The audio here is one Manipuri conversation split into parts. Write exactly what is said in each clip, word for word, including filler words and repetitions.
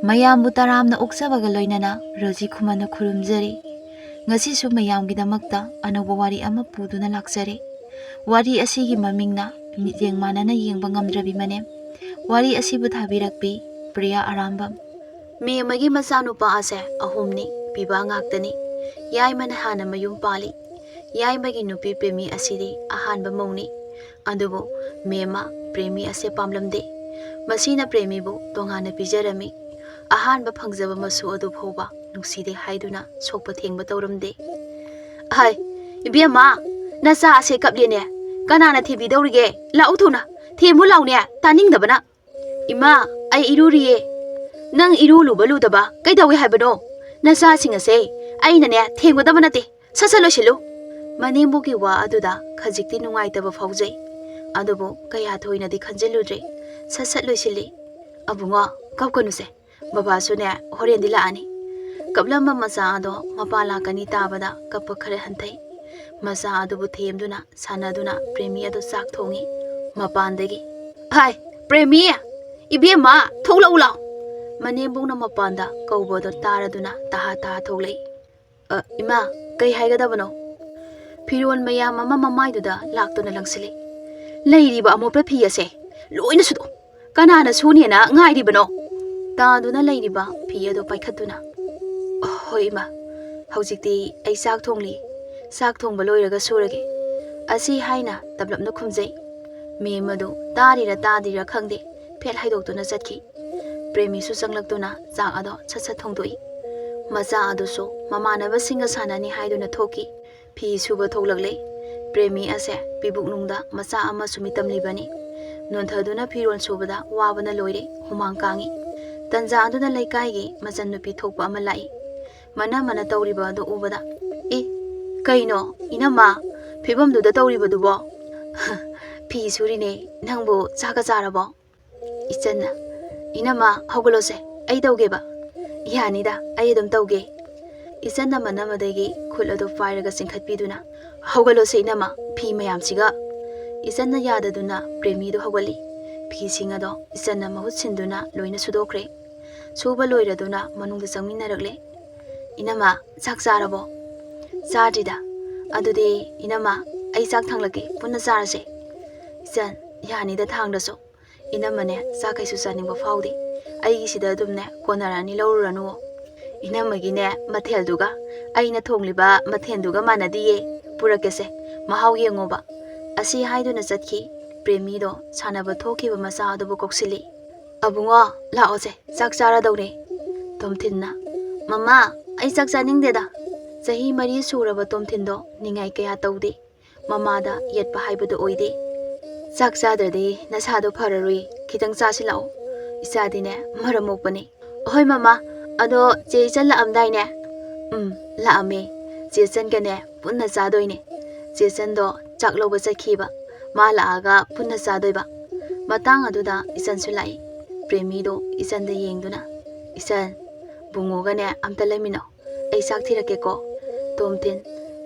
ꯃꯌꯥꯝꯕꯨ ꯇꯔꯥꯝꯅ ꯑꯣꯛꯆꯕꯒ ꯂꯣꯏꯅꯅ ꯔꯣꯖꯤ ꯈꯨꯃꯟꯅ ꯈꯨꯔꯨꯝꯖꯔꯤ꯫ ꯉꯁꯤꯁꯨ ꯃꯌꯥꯝꯒꯤꯗꯃꯛꯇ ꯑꯅꯧꯕ ꯋꯥꯔꯤ ꯑꯃ ꯄꯨꯗꯨꯅ ꯂꯥꯛꯆꯔꯦ꯫ ꯋꯥꯔꯤ ꯑꯁꯤꯒꯤ ꯃꯃꯤꯡꯅ ꯃꯤꯠꯌꯦꯡ ꯃꯥꯟꯅꯅ ꯌꯦꯡꯕ ꯉꯝꯗ꯭ꯔꯕꯤ ꯃꯅꯦꯝ꯫ ꯋꯥꯔꯤ ꯑꯁꯤꯕꯨ ꯊꯥꯕꯤꯔꯛꯄꯤ ꯄ꯭ꯔꯤꯌꯥ ꯑꯔꯥꯝꯕꯝ꯫ ꯃꯦꯝꯃꯒꯤ ꯃꯆꯥꯅꯨꯄꯥ ꯑꯁꯦ ꯑꯍꯨꯝꯅꯤ, ꯄꯤꯕ ꯉꯥꯛꯇꯅꯤ꯫ ꯌꯥꯏꯃꯅ ꯍꯥꯟꯅ ꯃꯌꯨꯝ ꯄꯥꯜꯂꯤ꯫ ꯌꯥꯏꯃꯒꯤ ꯅꯨꯄꯤ ꯄ꯭ꯔꯦꯃꯤ ꯑꯁꯤꯗꯤ ꯑꯍꯥꯟꯕ ꯃꯧꯅꯤ꯫ ꯑꯗꯨꯕꯨ ꯃꯦꯝꯃ ꯄ꯭ꯔꯦꯃꯤ ꯑꯁꯦ ꯄꯥꯝꯂꯝꯗꯦ꯫ ꯃꯁꯤꯅ ꯄ꯭ꯔꯦꯃꯤꯕꯨ ꯇꯣꯉꯥꯟꯅ ꯄꯤꯖꯔꯝꯃꯤ꯫ ꯑꯍꯥꯟꯕ ꯐꯪꯖꯕ ꯃꯁꯨ ꯑꯗꯨ ꯐꯥꯎꯕ ꯅꯨꯡꯁꯤꯗꯦ ꯍꯥꯏꯗꯨꯅ ꯁꯣꯛꯄ ꯊꯦꯡꯕ ꯇꯧꯔꯝꯗꯦ꯫ "ꯍꯥꯏ, ꯏꯕꯦꯝꯃ, ꯅꯆꯥ ꯑꯁꯦ ꯀꯞꯂꯦꯅꯦ꯫ ꯀꯅꯥꯅ ꯊꯤꯕꯤꯗꯧꯔꯤꯒꯦ? ꯂꯥꯛꯎ ꯊꯨꯅ, ꯊꯦꯝꯃꯨ ꯂꯥꯎꯅꯦ, ꯇꯥꯅꯤꯡꯗꯕꯅ꯫ ꯏꯃꯥ, ꯑꯩ ꯏꯔꯨꯔꯤꯌꯦ꯫ ꯅꯪ ꯏꯔꯨ ꯂꯨꯕ ꯂꯨꯗꯕ ꯀꯩꯗꯧꯏ ꯍꯥꯏꯕꯅꯣ? ꯅꯆꯥꯁꯤꯡ ꯑꯁꯦ ꯑꯩꯅꯅꯦ ꯊꯦꯝꯒꯗꯕ ꯅꯠꯇꯦ꯫ ꯁꯠ ꯁꯠ ꯂꯣꯏꯁꯤꯜꯂꯨ꯫" ꯃꯅꯦꯝꯕꯣꯛꯀꯤ ꯋꯥ ꯑꯗꯨꯗ ꯈꯖꯤꯛꯇꯤ ꯅꯨꯡꯉꯥꯏꯇꯕ ꯐꯥꯎꯖꯩ꯫ ꯑꯗꯨꯕꯨ ꯀꯌꯥ ꯊꯣꯏꯅꯗꯤ ꯈꯟꯖꯤꯜꯂꯨꯗ꯭ꯔꯦ꯫ ꯁꯠ ꯁꯠ ꯂꯣꯏꯁꯤꯜꯂꯤ꯫ "ꯑꯕꯨꯡꯉꯣ, ꯀꯞꯀꯅꯨꯁꯦ꯫ ꯕꯕꯥꯁꯨꯅꯦ ꯍꯣꯔꯦꯟꯗꯤ ꯂꯥꯛꯑꯅꯤ꯫" ꯀꯞꯂꯝꯕ ꯃꯆꯥ ꯑꯗꯣ ꯃꯄꯥ ꯂꯥꯛꯀꯅꯤ ꯇꯥꯕꯗ ꯀꯞꯄ ꯈꯔ ꯍꯟꯊꯩ꯫ ꯃꯆꯥ ꯑꯗꯨꯕꯨ ꯊꯦꯝꯗꯨꯅ ꯁꯥꯟꯅꯗꯨꯅ ꯄ꯭ꯔꯦꯃꯤ ꯑꯗꯨ ꯆꯥꯛ ꯊꯣꯡꯉꯤ꯫ ꯃꯄꯥꯟꯗꯒꯤ, "ꯍꯥꯏ, ꯄ꯭ꯔꯦꯃꯤ! ꯏꯕꯦꯝꯃ, ꯊꯣꯛꯂꯛꯎ ꯂꯥꯎ!" ꯃꯅꯦꯝꯕꯣꯛꯅ ꯃꯄꯥꯟꯗ ꯀꯧꯕꯗꯣ ꯇꯥꯔꯗꯨꯅ ꯇꯍꯥ ꯇꯍꯥ ꯊꯣꯛꯂꯛꯏ꯫ "ꯑ, ꯏꯃꯥ, ꯀꯩ ꯍꯥꯏꯒꯗꯕꯅꯣ?" ꯐꯤꯔꯣꯜ ꯃꯌꯥꯝ ꯑꯃ ꯃꯃꯥꯏꯗꯨꯗ ꯂꯥꯛꯇꯨꯅ ꯂꯪꯁꯤꯜꯂꯤ꯫ "ꯂꯩꯔꯤꯕ ꯑꯃꯣꯠꯄ ꯐꯤ ꯑꯁꯦ ꯂꯣꯏꯅ ꯁꯨꯗꯣꯛ꯫ ꯀꯅꯥꯅ ꯁꯨꯅꯦꯅ ꯉꯥꯏꯔꯤꯕꯅꯣ?" ꯇꯥꯗꯨꯅ ꯂꯩꯔꯤꯕ ꯐꯤ ꯑꯗꯨ ꯄꯥꯏꯈꯠꯇꯨꯅ, "ꯍꯣꯏ ꯏꯃꯥ, ꯍꯧꯖꯤꯛꯇꯤ ꯑꯩ ꯆꯥꯛ ꯊꯣꯡꯂꯤ꯫ ꯆꯥꯛ ꯊꯣꯡꯕ ꯂꯣꯏꯔꯒ ꯁꯨꯔꯒꯦ꯫" ꯑꯁꯤ ꯍꯥꯏꯅ ꯇꯞꯂꯞꯅ ꯈꯨꯝꯖꯩ꯫ ꯃꯦꯝ ꯑꯗꯨ ꯇꯥꯔꯤꯔ ꯇꯥꯗ꯭ꯔꯤꯔ ꯈꯪꯗꯦ, ꯐꯦꯠ ꯍꯥꯏꯗꯣꯛꯇꯨꯅ ꯆꯠꯈꯤ꯫ ꯄ꯭ꯔꯦꯃꯤꯁꯨ ꯆꯪꯂꯛꯇꯨꯅ ꯆꯥꯛ ꯑꯗꯣ ꯁꯠ ꯁꯠ ꯊꯣꯡꯗꯣꯛꯏ꯫ ꯃꯆꯥ ꯑꯗꯨꯁꯨ ꯃꯃꯥꯟꯅꯕꯁꯤꯡꯒ ꯁꯥꯟꯅꯅꯤ ꯍꯥꯏꯗꯨꯅ ꯊꯣꯛꯈꯤ꯫ ꯐꯤ ꯁꯨꯕ ꯊꯣꯛꯂꯛꯂꯦ꯫ ꯄ꯭ꯔꯦꯃꯤ ꯑꯁꯦ ꯄꯤꯕꯨꯛꯅꯨꯡꯗ ꯃꯆꯥ ꯑꯃꯁꯨ ꯃꯤꯇꯝꯂꯤꯕꯅꯤ꯫ ꯅꯣꯟꯊꯗꯨꯅ ꯐꯤꯔꯣꯜ ꯁꯨꯕꯗ ꯋꯥꯕꯅ ꯂꯣꯏꯔꯦ, ꯍꯨꯃꯥꯡ ꯀꯥꯡꯏ꯫ ꯇꯟꯖꯥ ꯑꯗꯨꯗ ꯂꯩꯀꯥꯏꯒꯤ ꯃꯆꯟꯅꯨꯄꯤ ꯊꯣꯛꯄ ꯑꯃ ꯂꯥꯛꯏ꯫ ꯃꯅ ꯃꯅ ꯇꯧꯔꯤꯕ ꯑꯗꯨ ꯎꯕꯗ, "ꯑꯦ, ꯀꯩꯅꯣ, ꯏꯅꯝꯃ, ꯐꯤꯕꯝꯗꯨꯗ ꯇꯧꯔꯤꯕꯗꯨꯕꯣ?" "ꯐꯤ ꯁꯨꯔꯤꯅꯦ꯫ ꯅꯪꯕꯨ ꯆꯥꯛꯀ ꯆꯥꯔꯕꯣ?" ꯏꯆꯟꯅ, "ꯏꯅꯝꯃ, ꯍꯧꯒꯠꯂꯣꯁꯦ, ꯑꯩ ꯇꯧꯒꯦꯕ꯫" "ꯌꯥꯅꯤꯗ, ꯑꯩ ꯑꯗꯨꯝ ꯇꯧꯒꯦ꯫" ꯏꯆꯟꯅ ꯃꯅꯝ ꯑꯗꯒꯤ ꯈꯨꯠ ꯑꯗꯨ ꯄꯥꯏꯔꯒ ꯆꯤꯡꯈꯠꯄꯤꯗꯨꯅ, "ꯍꯧꯒꯠꯂꯣꯁꯦ ꯏꯅꯝꯃ, ꯐꯤ ꯃꯌꯥꯝꯁꯤꯒ꯫" ꯏꯆꯟꯅ ꯌꯥꯗꯗꯨꯅ ꯄ꯭ꯔꯦꯃꯤꯗꯨ ꯍꯧꯒꯠꯂꯤ꯫ ꯐꯤꯁꯤꯡ ꯑꯗꯣ ꯏꯆꯟꯅ ꯃꯍꯨꯠ ꯁꯤꯟꯗꯨꯅ ꯂꯣꯏꯅ ꯁꯨꯗꯣꯛꯈ꯭ꯔꯦ꯫ ꯁꯨꯕ ꯂꯣꯏꯔꯗꯨꯅ ꯃꯅꯨꯡꯗ ꯆꯪꯃꯤꯟꯅꯔꯛꯂꯦ꯫ "ꯏꯅꯝꯃ, ꯆꯥꯛ ꯆꯥꯔꯕꯣ?" "ꯆꯥꯗ꯭ꯔꯤꯗ꯫ ꯑꯗꯨꯗꯤ ꯏꯅꯝꯃ, ꯑꯩ ꯆꯥꯛ ꯊꯥꯡꯂꯛꯀꯦ, ꯄꯨꯟꯅ ꯆꯥꯔꯁꯦ꯫" "ꯏꯆꯟ, ꯌꯥꯅꯤꯗ ꯊꯥꯡꯗ꯭ꯔꯁꯨ꯫ ꯏꯅꯝꯃꯅꯦ ꯆꯥꯛ ꯀꯩꯁꯨ ꯆꯥꯅꯤꯡꯕ ꯐꯥꯎꯗꯦ꯫ ꯑꯩꯒꯤꯁꯤꯗ ꯑꯗꯨꯝꯅꯦ ꯀꯣꯟꯅꯔꯅꯤ, ꯂꯧꯔꯨꯔꯅꯨ꯫" "ꯏꯅꯝꯃꯒꯤꯅꯦ ꯃꯊꯦꯜꯗꯨꯒ ꯑꯩꯅ ꯊꯣꯡꯂꯤꯕ ꯃꯊꯦꯜꯗꯨꯒ ꯃꯥꯟꯅꯗꯤꯌꯦ꯫ ꯄꯨꯔꯛꯀꯦꯁꯦ, ꯃꯍꯥꯎ ꯌꯦꯡꯉꯣꯕ꯫" ꯑꯁꯤ ꯍꯥꯏꯗꯨꯅ ꯆꯠꯈꯤ꯫ ꯄ꯭ꯔꯦꯃꯤꯗꯣ ꯁꯥꯟꯅꯕ ꯊꯣꯛꯈꯤꯕ ꯃꯆꯥ ꯑꯗꯨꯕꯨ ꯀꯧꯁꯤꯜꯂꯤ꯫ "ꯑꯕꯨꯡꯉꯣ, ꯂꯥꯛꯑꯣꯁꯦ, ꯆꯥꯛ ꯆꯥꯔꯗꯧꯅꯦ꯫" ꯇꯣꯝꯊꯤꯟꯅ, "ꯃꯃꯥ, ꯑꯩ ꯆꯥꯛ ꯆꯥꯅꯤꯡꯗꯦꯗ꯫" ꯆꯍꯤ ꯃꯔꯤ ꯁꯨꯔꯕ ꯇꯣꯝꯊꯤꯟꯗꯣ ꯅꯤꯡꯉꯥꯏ ꯀꯌꯥ ꯇꯧꯗꯦ꯫ ꯃꯃꯥꯗ ꯌꯦꯠꯄ ꯍꯥꯏꯕꯗꯨ ꯑꯣꯏꯗꯦ꯫ "ꯆꯥꯛ ꯆꯥꯗ꯭ꯔꯗꯤ ꯅꯁꯥꯗꯣ ꯐꯔꯔꯣꯏ, ꯈꯤꯇꯪ ꯆꯥꯁꯤꯜꯂꯛꯑꯣ꯫ ꯏꯆꯥꯗꯤꯅꯦ ꯃꯔꯝ ꯃꯣꯛꯄꯅꯤ꯫" "ꯍꯣꯏ ꯃꯃꯥ, ꯑꯗꯣ ꯆꯦ ꯏꯆꯟ ꯂꯥꯛꯑꯝꯗꯥꯏꯅꯦ?" "ꯎꯝ, ꯂꯥꯛꯑꯝꯃꯦ꯫ ꯆꯦ ꯏꯆꯟꯒꯅꯦ ꯄꯨꯟꯅ ꯆꯥꯗꯣꯏꯅꯦ꯫ ꯆꯦ ꯏꯆꯟꯗꯣ ꯆꯥꯛ ꯂꯧꯕ ꯆꯠꯈꯤꯕ, ꯃꯥ ꯂꯥꯛꯑꯒ ꯄꯨꯟꯅ ꯆꯥꯗꯣꯏꯕ꯫" ꯃꯇꯥꯡ ꯑꯗꯨꯗ ꯏꯆꯟꯁꯨ ꯂꯥꯛꯏ꯫ ꯄ꯭ꯔꯦꯃꯤꯗꯣ ꯏꯆꯟꯗ ꯌꯦꯡꯗꯨꯅ, "ꯏꯆꯟ, ꯕꯨꯡꯉꯣꯒꯅꯦ ꯑꯝꯇ ꯂꯩꯃꯤꯟꯅꯧ꯫ ꯑꯩ ꯆꯥꯛ ꯊꯤꯔꯛꯀꯦꯀꯣ꯫" ꯇꯣꯝꯊꯤꯟ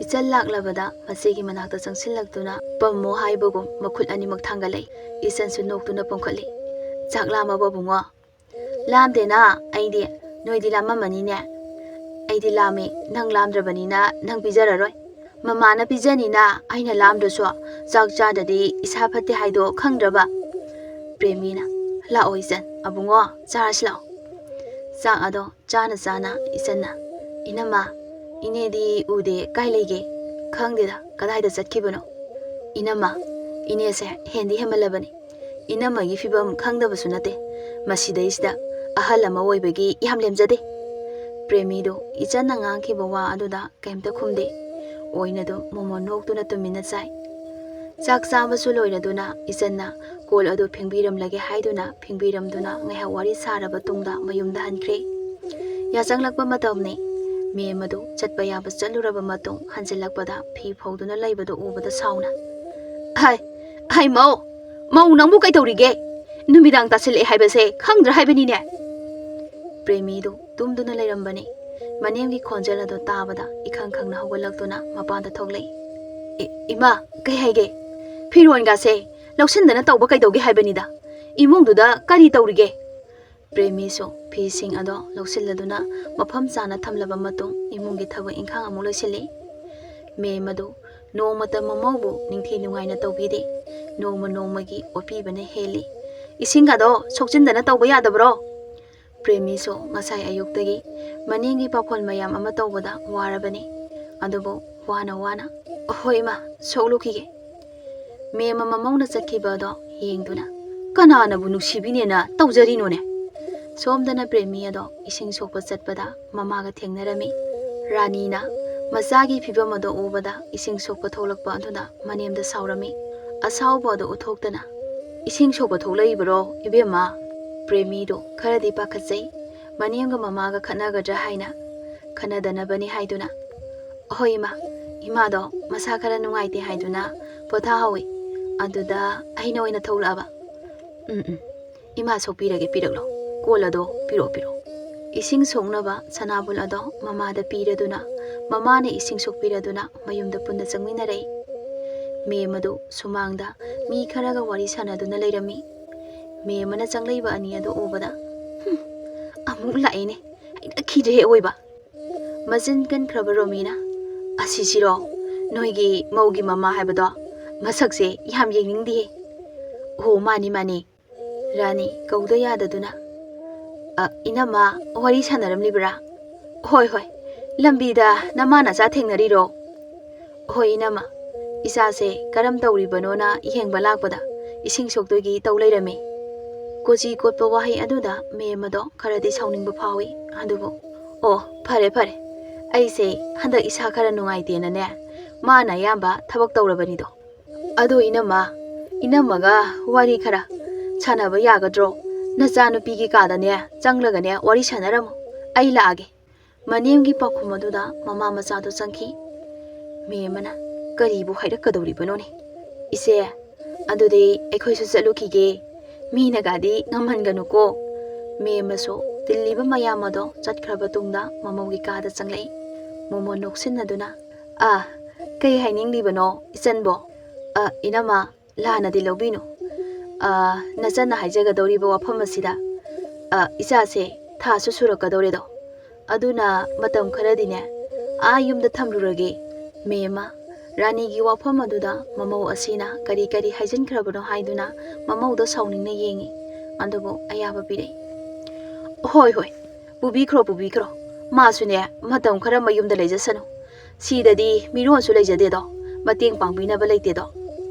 ꯏꯆꯟ ꯂꯥꯛꯂꯕꯗ ꯃꯆꯦꯒꯤ ꯃꯅꯥꯛꯇ ꯆꯪꯁꯤꯜꯂꯛꯇꯨꯅ ꯄꯝꯃꯣ ꯍꯥꯏꯕꯒꯨꯝ ꯃꯈꯨꯠ ꯑꯅꯤꯃꯛ ꯊꯥꯡꯒꯠꯂꯛꯏ꯫ ꯏꯆꯟꯁꯨ ꯅꯣꯛꯇꯨꯅ ꯄꯨꯝꯈꯠꯂꯤ꯫ "ꯆꯥꯛ ꯂꯥꯝꯃꯕꯣ ꯕꯨꯡꯉꯣ?" "ꯂꯥꯝꯗꯦꯅ ꯑꯩꯗꯤ꯫ ꯅꯣꯏꯗꯤ ꯂꯥꯝꯃꯝꯃꯅꯤꯅꯦ?" "ꯑꯩꯗꯤ ꯂꯥꯝꯃꯤ꯫ ꯅꯪ ꯂꯥꯝꯗ꯭ꯔꯕꯅꯤꯅ ꯅꯪ ꯄꯤꯖꯔꯔꯣꯏ꯫ ꯃꯃꯥꯅ ꯄꯤꯖꯅꯤꯅ ꯑꯩꯅ ꯂꯥꯝꯗ꯭ꯔꯁꯨ ꯆꯥꯛ ꯆꯥꯗ꯭ꯔꯗꯤ ꯏꯁꯥ ꯐꯠꯇꯦ ꯍꯥꯏꯗꯣ ꯈꯪꯗ꯭ꯔꯕ?" ꯄ꯭ꯔꯦꯃꯤꯅ, "ꯂꯥꯛꯑꯣ ꯏꯆꯟ, ꯑꯕꯨꯡꯉꯣ, ꯆꯥꯔꯁꯤ ꯂꯥꯛꯑꯣ꯫" ꯆꯥꯛ ꯑꯗꯣ ꯆꯥꯅ ꯆꯥꯅ ꯏꯆꯟꯅ, "ꯏꯅꯝꯃ, ꯏꯅꯦꯗꯤ ꯎꯗꯦ, ꯀꯥꯏ ꯂꯩꯒꯦ?" "ꯈꯪꯗꯦꯗ, ꯀꯗꯥꯏꯗ ꯆꯠꯈꯤꯕꯅꯣ?" "ꯏꯅꯝꯃ, ꯏꯅꯦꯁꯦ ꯍꯦꯟꯗꯤ ꯍꯦꯟꯃꯜꯂꯕꯅꯤ꯫ ꯏꯅꯝꯃꯒꯤ ꯐꯤꯕꯝ ꯈꯪꯗꯕꯁꯨ ꯅꯠꯇꯦ꯫ ꯃꯁꯤꯗꯩꯁꯤꯗ ꯑꯍꯜ ꯑꯃ ꯑꯣꯏꯕꯒꯤ ꯌꯥꯝ ꯂꯦꯝꯖꯗꯦ꯫" ꯄ꯭ꯔꯦꯃꯤꯗꯨ ꯏꯆꯟꯅ ꯉꯥꯡꯈꯤꯕ ꯋꯥ ꯑꯗꯨꯗ ꯀꯩꯝꯇ ꯈꯨꯝꯗꯦ꯫ ꯑꯣꯏꯅꯗꯨ ꯃꯣꯃꯣꯟ ꯅꯣꯛꯇꯨꯅ ꯇꯨꯃꯤꯟꯅ ꯆꯥꯏ꯫ ꯆꯥꯛ ꯆꯥꯕꯁꯨ ꯂꯣꯏꯔꯗꯨꯅ ꯏꯆꯟꯅ ꯀꯣꯜ ꯑꯗꯨ ꯐꯦꯡꯕꯤꯔꯝꯂꯒꯦ ꯍꯥꯏꯗꯨꯅ ꯐꯦꯡꯕꯤꯔꯝꯗꯨꯅ ꯉꯥꯏꯍꯥꯛ ꯋꯥꯔꯤ ꯁꯥꯔꯕ ꯇꯨꯡꯗ ꯃꯌꯨꯝꯗ ꯍꯟꯈ꯭ꯔꯦ꯫ ꯌꯥꯆꯪꯂꯛꯄ ꯃꯇꯝꯅꯤ꯫ ꯃꯦꯝ ꯑꯗꯨ ꯆꯠꯄ ꯌꯥꯕ ꯆꯠꯂꯨꯔꯕ ꯃꯇꯨꯡ ꯍꯟꯖꯤꯜꯂꯛꯄꯗ ꯐꯤ ꯐꯧꯗꯨꯅ ꯂꯩꯕꯗꯨ ꯎꯕꯗ ꯁꯥꯎꯅ, "ꯍꯥꯏ, ꯍꯥꯏ ꯃꯧ, ꯃꯧ ꯅꯪꯕꯨ ꯀꯩꯗꯧꯔꯤꯒꯦ? ꯅꯨꯃꯤꯗꯥꯡ ꯇꯥꯁꯤꯜꯂꯛꯑꯦ ꯍꯥꯏꯕꯁꯦ ꯈꯪꯗ꯭ꯔꯥ ꯍꯥꯏꯕꯅꯤꯅꯦ?" ꯄ꯭ꯔꯦꯃꯤꯗꯨ ꯇꯨꯝꯗꯨꯅ ꯂꯩꯔꯝꯕꯅꯤ꯫ ꯃꯅꯦꯝꯒꯤ ꯈꯣꯟꯖꯦꯜ ꯑꯗꯨ ꯇꯥꯕꯗ ꯏꯈꯪ ꯈꯪꯅ ꯍꯧꯒꯠꯂꯛꯇꯨꯅ ꯃꯄꯥꯟꯗ ꯊꯣꯛꯂꯛꯏ꯫ "ꯏ-, ꯏꯃꯥ, ꯀꯩ ꯍꯥꯏꯒꯦ? ꯐꯤꯔꯣꯟꯒꯥꯁꯦ ꯂꯧꯁꯤꯟꯗꯅ ꯇꯧꯕ ꯀꯩꯗꯧꯒꯦ ꯍꯥꯏꯕꯅꯤꯗ? ꯏꯃꯨꯡꯗꯨꯗ ꯀꯔꯤ ꯇꯧꯔꯤꯒꯦ? ꯄ꯭ꯔꯦꯃꯤꯁꯨ ꯐꯤꯁꯤꯡ ꯑꯗꯣ ꯂꯧꯁꯤꯜꯂꯗꯨꯅ ꯃꯐꯝ ꯆꯥꯅ ꯊꯝꯂꯕ ꯃꯇꯨꯡ ꯏꯃꯨꯡꯒꯤ ꯊꯕꯛ ꯏꯪꯈꯥꯡ ꯑꯃꯨꯛ ꯂꯣꯏꯁꯤꯜꯂꯤ꯫ ꯃꯦꯝ ꯑꯗꯨ ꯅꯣꯡꯃꯇ ꯃꯃꯧꯕꯨ ꯅꯤꯡꯊꯤ ꯅꯨꯡꯉꯥꯏꯅ ꯇꯧꯕꯤꯗꯦ꯫ ꯅꯣꯡꯃ ꯅꯣꯡꯃꯒꯤ ꯑꯣꯠꯄꯤꯕꯅ ꯍꯦꯜꯂꯤ꯫ "ꯏꯁꯤꯡꯒꯗꯣ ꯁꯣꯛꯆꯤꯟꯗꯅ ꯇꯧꯕ ꯌꯥꯗꯕ꯭ꯔꯣ?" ꯄ꯭ꯔꯦꯃꯤꯁꯨ ꯉꯁꯥꯏ ꯑꯌꯨꯛꯇꯒꯤ ꯃꯅꯦꯝꯒꯤ ꯄꯥꯈꯣꯟ ꯃꯌꯥꯝ ꯑꯃ ꯇꯧꯕꯗ ꯋꯥꯔꯕꯅꯤ꯫ ꯑꯗꯨꯕꯨ ꯋꯥꯅ ꯋꯥꯅ, "ꯍꯣꯏ ꯏꯃꯥ, ꯁꯣꯛꯂꯨꯈꯤꯒꯦ"꯫ ꯃꯦꯝ ꯑꯃ ꯃꯃꯧꯅ ꯆꯠꯈꯤꯕ ꯑꯗꯣ ꯌꯦꯡꯗꯨꯅ, "ꯀꯅꯥꯅꯕꯨ ꯅꯨꯡꯁꯤꯕꯤꯅꯦꯅ ꯇꯧꯖꯔꯤꯅꯣꯅꯦ?" ꯁꯣꯝꯗꯅ ꯄ꯭ꯔꯦꯃꯤ ꯑꯗꯣ ꯏꯁꯤꯡ ꯁꯣꯛꯄ ꯆꯠꯄꯗ ꯃꯃꯥꯒ ꯊꯦꯡꯅꯔꯝꯃꯤ꯫ ꯔꯥꯅꯤꯅ ꯃꯆꯥꯒꯤ ꯐꯤꯕꯝ ꯑꯗꯣ ꯎꯕꯗ ꯏꯁꯤꯡ ꯁꯣꯛꯄ ꯊꯣꯛꯂꯛꯄ ꯑꯗꯨꯗ ꯃꯅꯦꯝꯗ ꯁꯥꯎꯔꯝꯃꯤ꯫ ꯑꯁꯥꯎꯕ ꯑꯗꯣ ꯎꯠꯊꯣꯛꯇꯅ, "ꯏꯁꯤꯡ ꯁꯣꯛꯄ ꯊꯣꯛꯂꯛꯏꯕꯔꯣ, ꯏꯕꯦꯝꯃ?" ꯄ꯭ꯔꯦꯃꯤꯗꯣ ꯈꯔꯗꯤ ꯄꯥꯈꯠꯆꯩ꯫ ꯃꯅꯦꯝꯒ ꯃꯃꯥꯒ ꯈꯠꯅꯒꯗ꯭ꯔꯥ ꯍꯥꯏꯅ, ꯈꯠꯅꯗꯅꯕꯅꯤ ꯍꯥꯏꯗꯨꯅ, "ꯍꯣꯏ ꯏꯃꯥ, ꯏꯃꯥꯗꯣ ꯃꯁꯥ ꯈꯔ ꯅꯨꯡꯉꯥꯏꯇꯦ ꯍꯥꯏꯗꯨꯅ ꯄꯣꯊꯥꯍꯧꯋꯤ꯫ ꯑꯗꯨꯗ ꯑꯩꯅ ꯑꯣꯏꯅ ꯊꯣꯛꯂꯛꯑꯕ"꯫ "ꯎꯝ, ꯎꯝ, ꯏꯃꯥ ꯁꯣꯛꯄꯤꯔꯒꯦ, ꯄꯤꯔꯛꯂꯣ꯫ ꯀꯣꯜ ꯑꯗꯣ ꯄꯤꯔꯛꯑꯣ, ꯄꯤꯔꯛꯑꯣ"꯫ ꯏꯁꯤꯡ ꯁꯣꯛꯅꯕ ꯁꯅꯥꯕꯨꯜ ꯑꯗꯣ ꯃꯃꯥꯗ ꯄꯤꯔꯗꯨꯅ, ꯃꯃꯥꯅ ꯏꯁꯤꯡ ꯁꯣꯛꯄꯤꯔꯗꯨꯅ ꯃꯌꯨꯝꯗ ꯄꯨꯟꯅ ꯆꯪꯃꯤꯟꯅꯔꯛꯏ꯫ ꯃꯦꯝ ꯑꯗꯨ ꯁꯨꯃꯥꯡꯗ ꯃꯤ ꯈꯔꯒ ꯋꯥꯔꯤ ꯁꯥꯟꯅꯗꯨꯅ ꯂꯩꯔꯝꯃꯤ꯫ ꯃꯦꯝ ꯑꯃꯅ ꯆꯪꯂꯛꯏꯕ ꯑꯅꯤ ꯑꯗꯨ ꯎꯕꯗ, "ꯍꯨꯝ, ꯑꯃꯨꯛ ꯂꯥꯛꯑꯦꯅꯦ, ꯍꯩꯅꯈꯤꯗ꯭ꯔꯦ ꯑꯋꯣꯏꯕ"꯫ ꯃꯆꯤꯟ ꯀꯟꯈ꯭ꯔꯕ ꯔꯣꯃꯤꯅ, "ꯑꯁꯤꯁꯤꯔꯣ ꯅꯣꯏꯒꯤ ꯃꯧꯒꯤ ꯃꯃꯥ ꯍꯥꯏꯕꯗꯣ? ꯃꯁꯛꯁꯦ ꯌꯥꯝ ꯌꯦꯡꯅꯤꯡꯗꯤꯌꯦ"꯫ "ꯑꯣ, ꯃꯥꯅꯤ, ꯃꯥꯅꯤ"꯫ ꯔꯥꯅꯤ ꯀꯧꯗ ꯌꯥꯗꯗꯨꯅ, "ꯑ, ꯏꯅꯝꯃ, ꯋꯥꯔꯤ ꯁꯥꯟꯅꯔꯝꯂꯤꯕ꯭ꯔꯥ?" "ꯍꯣꯏ, ꯍꯣꯏ, ꯂꯝꯕꯤꯗ ꯅꯃꯥ ꯅꯆꯥ ꯊꯦꯡꯅꯔꯤꯔꯣ?" "ꯍꯣꯏ ꯏꯅꯝꯃ, ꯏꯆꯥꯁꯦ ꯀꯔꯝ ꯇꯧꯔꯤꯕꯅꯣꯅ ꯌꯦꯡꯕ ꯂꯥꯛꯄꯗ ꯏꯁꯤꯡ ꯁꯣꯛꯇꯣꯏꯒꯤ ꯇꯧ ꯂꯩꯔꯝꯃꯤ"꯫ ꯀꯣꯆꯤ ꯀꯣꯠꯄ ꯋꯥꯍꯩ ꯑꯗꯨꯗ ꯃꯦꯝ ꯑꯗꯣ ꯈꯔꯗꯤ ꯁꯥꯎꯅꯤꯡꯕ ꯐꯥꯎꯏ꯫ ꯑꯗꯨꯕꯨ, "ꯑꯣ, ꯐꯔꯦ, ꯐꯔꯦ, ꯑꯩꯁꯦ ꯍꯟꯗꯛ ꯏꯁꯥ ꯈꯔ ꯅꯨꯡꯉꯥꯏꯇꯦꯅꯅꯦ, ꯃꯥꯅ ꯑꯌꯥꯝꯕ ꯊꯕꯛ ꯇꯧꯔꯕꯅꯤꯗꯣ꯫ ꯑꯗꯣ ꯏꯅꯝꯃ, ꯏꯅꯝꯃꯒ ꯋꯥꯔꯤ ꯈꯔ ꯁꯥꯟꯅꯕ ꯌꯥꯒꯗ꯭ꯔꯣ? ꯅꯆꯥꯅꯨꯄꯤꯒꯤ ꯀꯥꯗꯅꯦ ꯆꯪꯂꯒꯅꯦ ꯋꯥꯔꯤ ꯁꯥꯟꯅꯔꯝꯃꯣ, ꯑꯩ ꯂꯥꯛꯑꯒꯦ"꯫ ꯃꯅꯦꯝꯒꯤ ꯄꯥꯎꯈꯨꯝ ꯑꯗꯨꯗ ꯃꯃꯥ ꯃꯆꯥꯗꯨ ꯆꯪꯈꯤ꯫ ꯃꯦꯝ ꯑꯃꯅ, "ꯀꯔꯤꯕꯨ ꯍꯥꯏꯔꯛꯀꯗꯧꯔꯤꯕꯅꯣꯅꯦ? ꯏꯆꯦ, ꯑꯗꯨꯗꯤ ꯑꯩꯈꯣꯏꯁꯨ ꯆꯠꯂꯨꯈꯤꯒꯦ꯫ ꯃꯤꯅꯒꯗꯤ ꯉꯝꯍꯟꯒꯅꯨꯀꯣ"꯫ ꯃꯦꯝ ꯑꯃꯁꯨ ꯇꯤꯜꯂꯤꯕ ꯃꯌꯥꯝ ꯑꯗꯣ ꯆꯠꯈ꯭ꯔꯕ ꯇꯨꯡꯗ ꯃꯃꯧꯒꯤ ꯀꯥꯗ ꯆꯪꯂꯛꯏ꯫ ꯃꯣꯃꯣꯟ ꯅꯣꯛꯁꯤꯟꯅꯗꯨꯅ, "ꯑ, ꯀꯩ ꯍꯥꯏꯅꯤꯡꯂꯤꯕꯅꯣ ꯏꯆꯟꯕꯣ?" "ꯑ, ꯏꯅꯝꯃ, ꯂꯥꯟꯅꯗꯤ ꯂꯧꯕꯤꯅꯨ꯫ ꯑ, ꯅꯆꯟꯅ ꯍꯥꯏꯖꯒꯗꯧꯔꯤꯕ ꯋꯥꯐꯝ ꯑꯁꯤꯗ, ꯑ, ꯏꯆꯥꯁꯦ ꯊꯥꯁꯨ ꯁꯨꯔꯛꯀꯗꯧꯔꯦꯗꯣ꯫ ꯑꯗꯨꯅ ꯃꯇꯝ ꯈꯔꯗꯤꯅꯦ, ꯑꯥ ꯌꯨꯝꯗ ꯊꯝꯂꯨꯔꯒꯦ꯫ ꯃꯦꯝꯃ, ꯔꯥꯅꯤꯒꯤ ꯋꯥꯐꯝ ꯑꯗꯨꯗ ꯃꯃꯧ ꯑꯁꯤꯅ ꯀꯔꯤ ꯀꯔꯤ ꯍꯥꯏꯖꯤꯟꯈ꯭ꯔꯕꯅꯣ ꯍꯥꯏꯗꯨꯅ ꯃꯃꯧꯗ ꯁꯥꯎꯅꯤꯡꯅ ꯌꯦꯡꯉꯤ꯫ ꯑꯗꯨꯕꯨ ꯑꯌꯥꯕ ꯄꯤꯔꯛꯏ꯫ "ꯍꯣꯏ, ꯍꯣꯏ, ꯄꯨꯕꯤꯈ꯭ꯔꯣ, ꯄꯨꯕꯤꯈ꯭ꯔꯣ꯫ ꯃꯥꯁꯨꯅꯦ, ꯃꯇꯝ ꯈꯔ ꯃꯌꯨꯝꯗ ꯂꯩꯖꯁꯅꯨ꯫ ꯁꯤꯗꯗꯤ ꯃꯤꯔꯣꯟꯁꯨ ꯂꯩꯖꯗꯦꯗꯣ, ꯃꯇꯦꯡ ꯄꯥꯡꯕꯤꯅꯕ ꯂꯩꯇꯦꯗꯣ꯫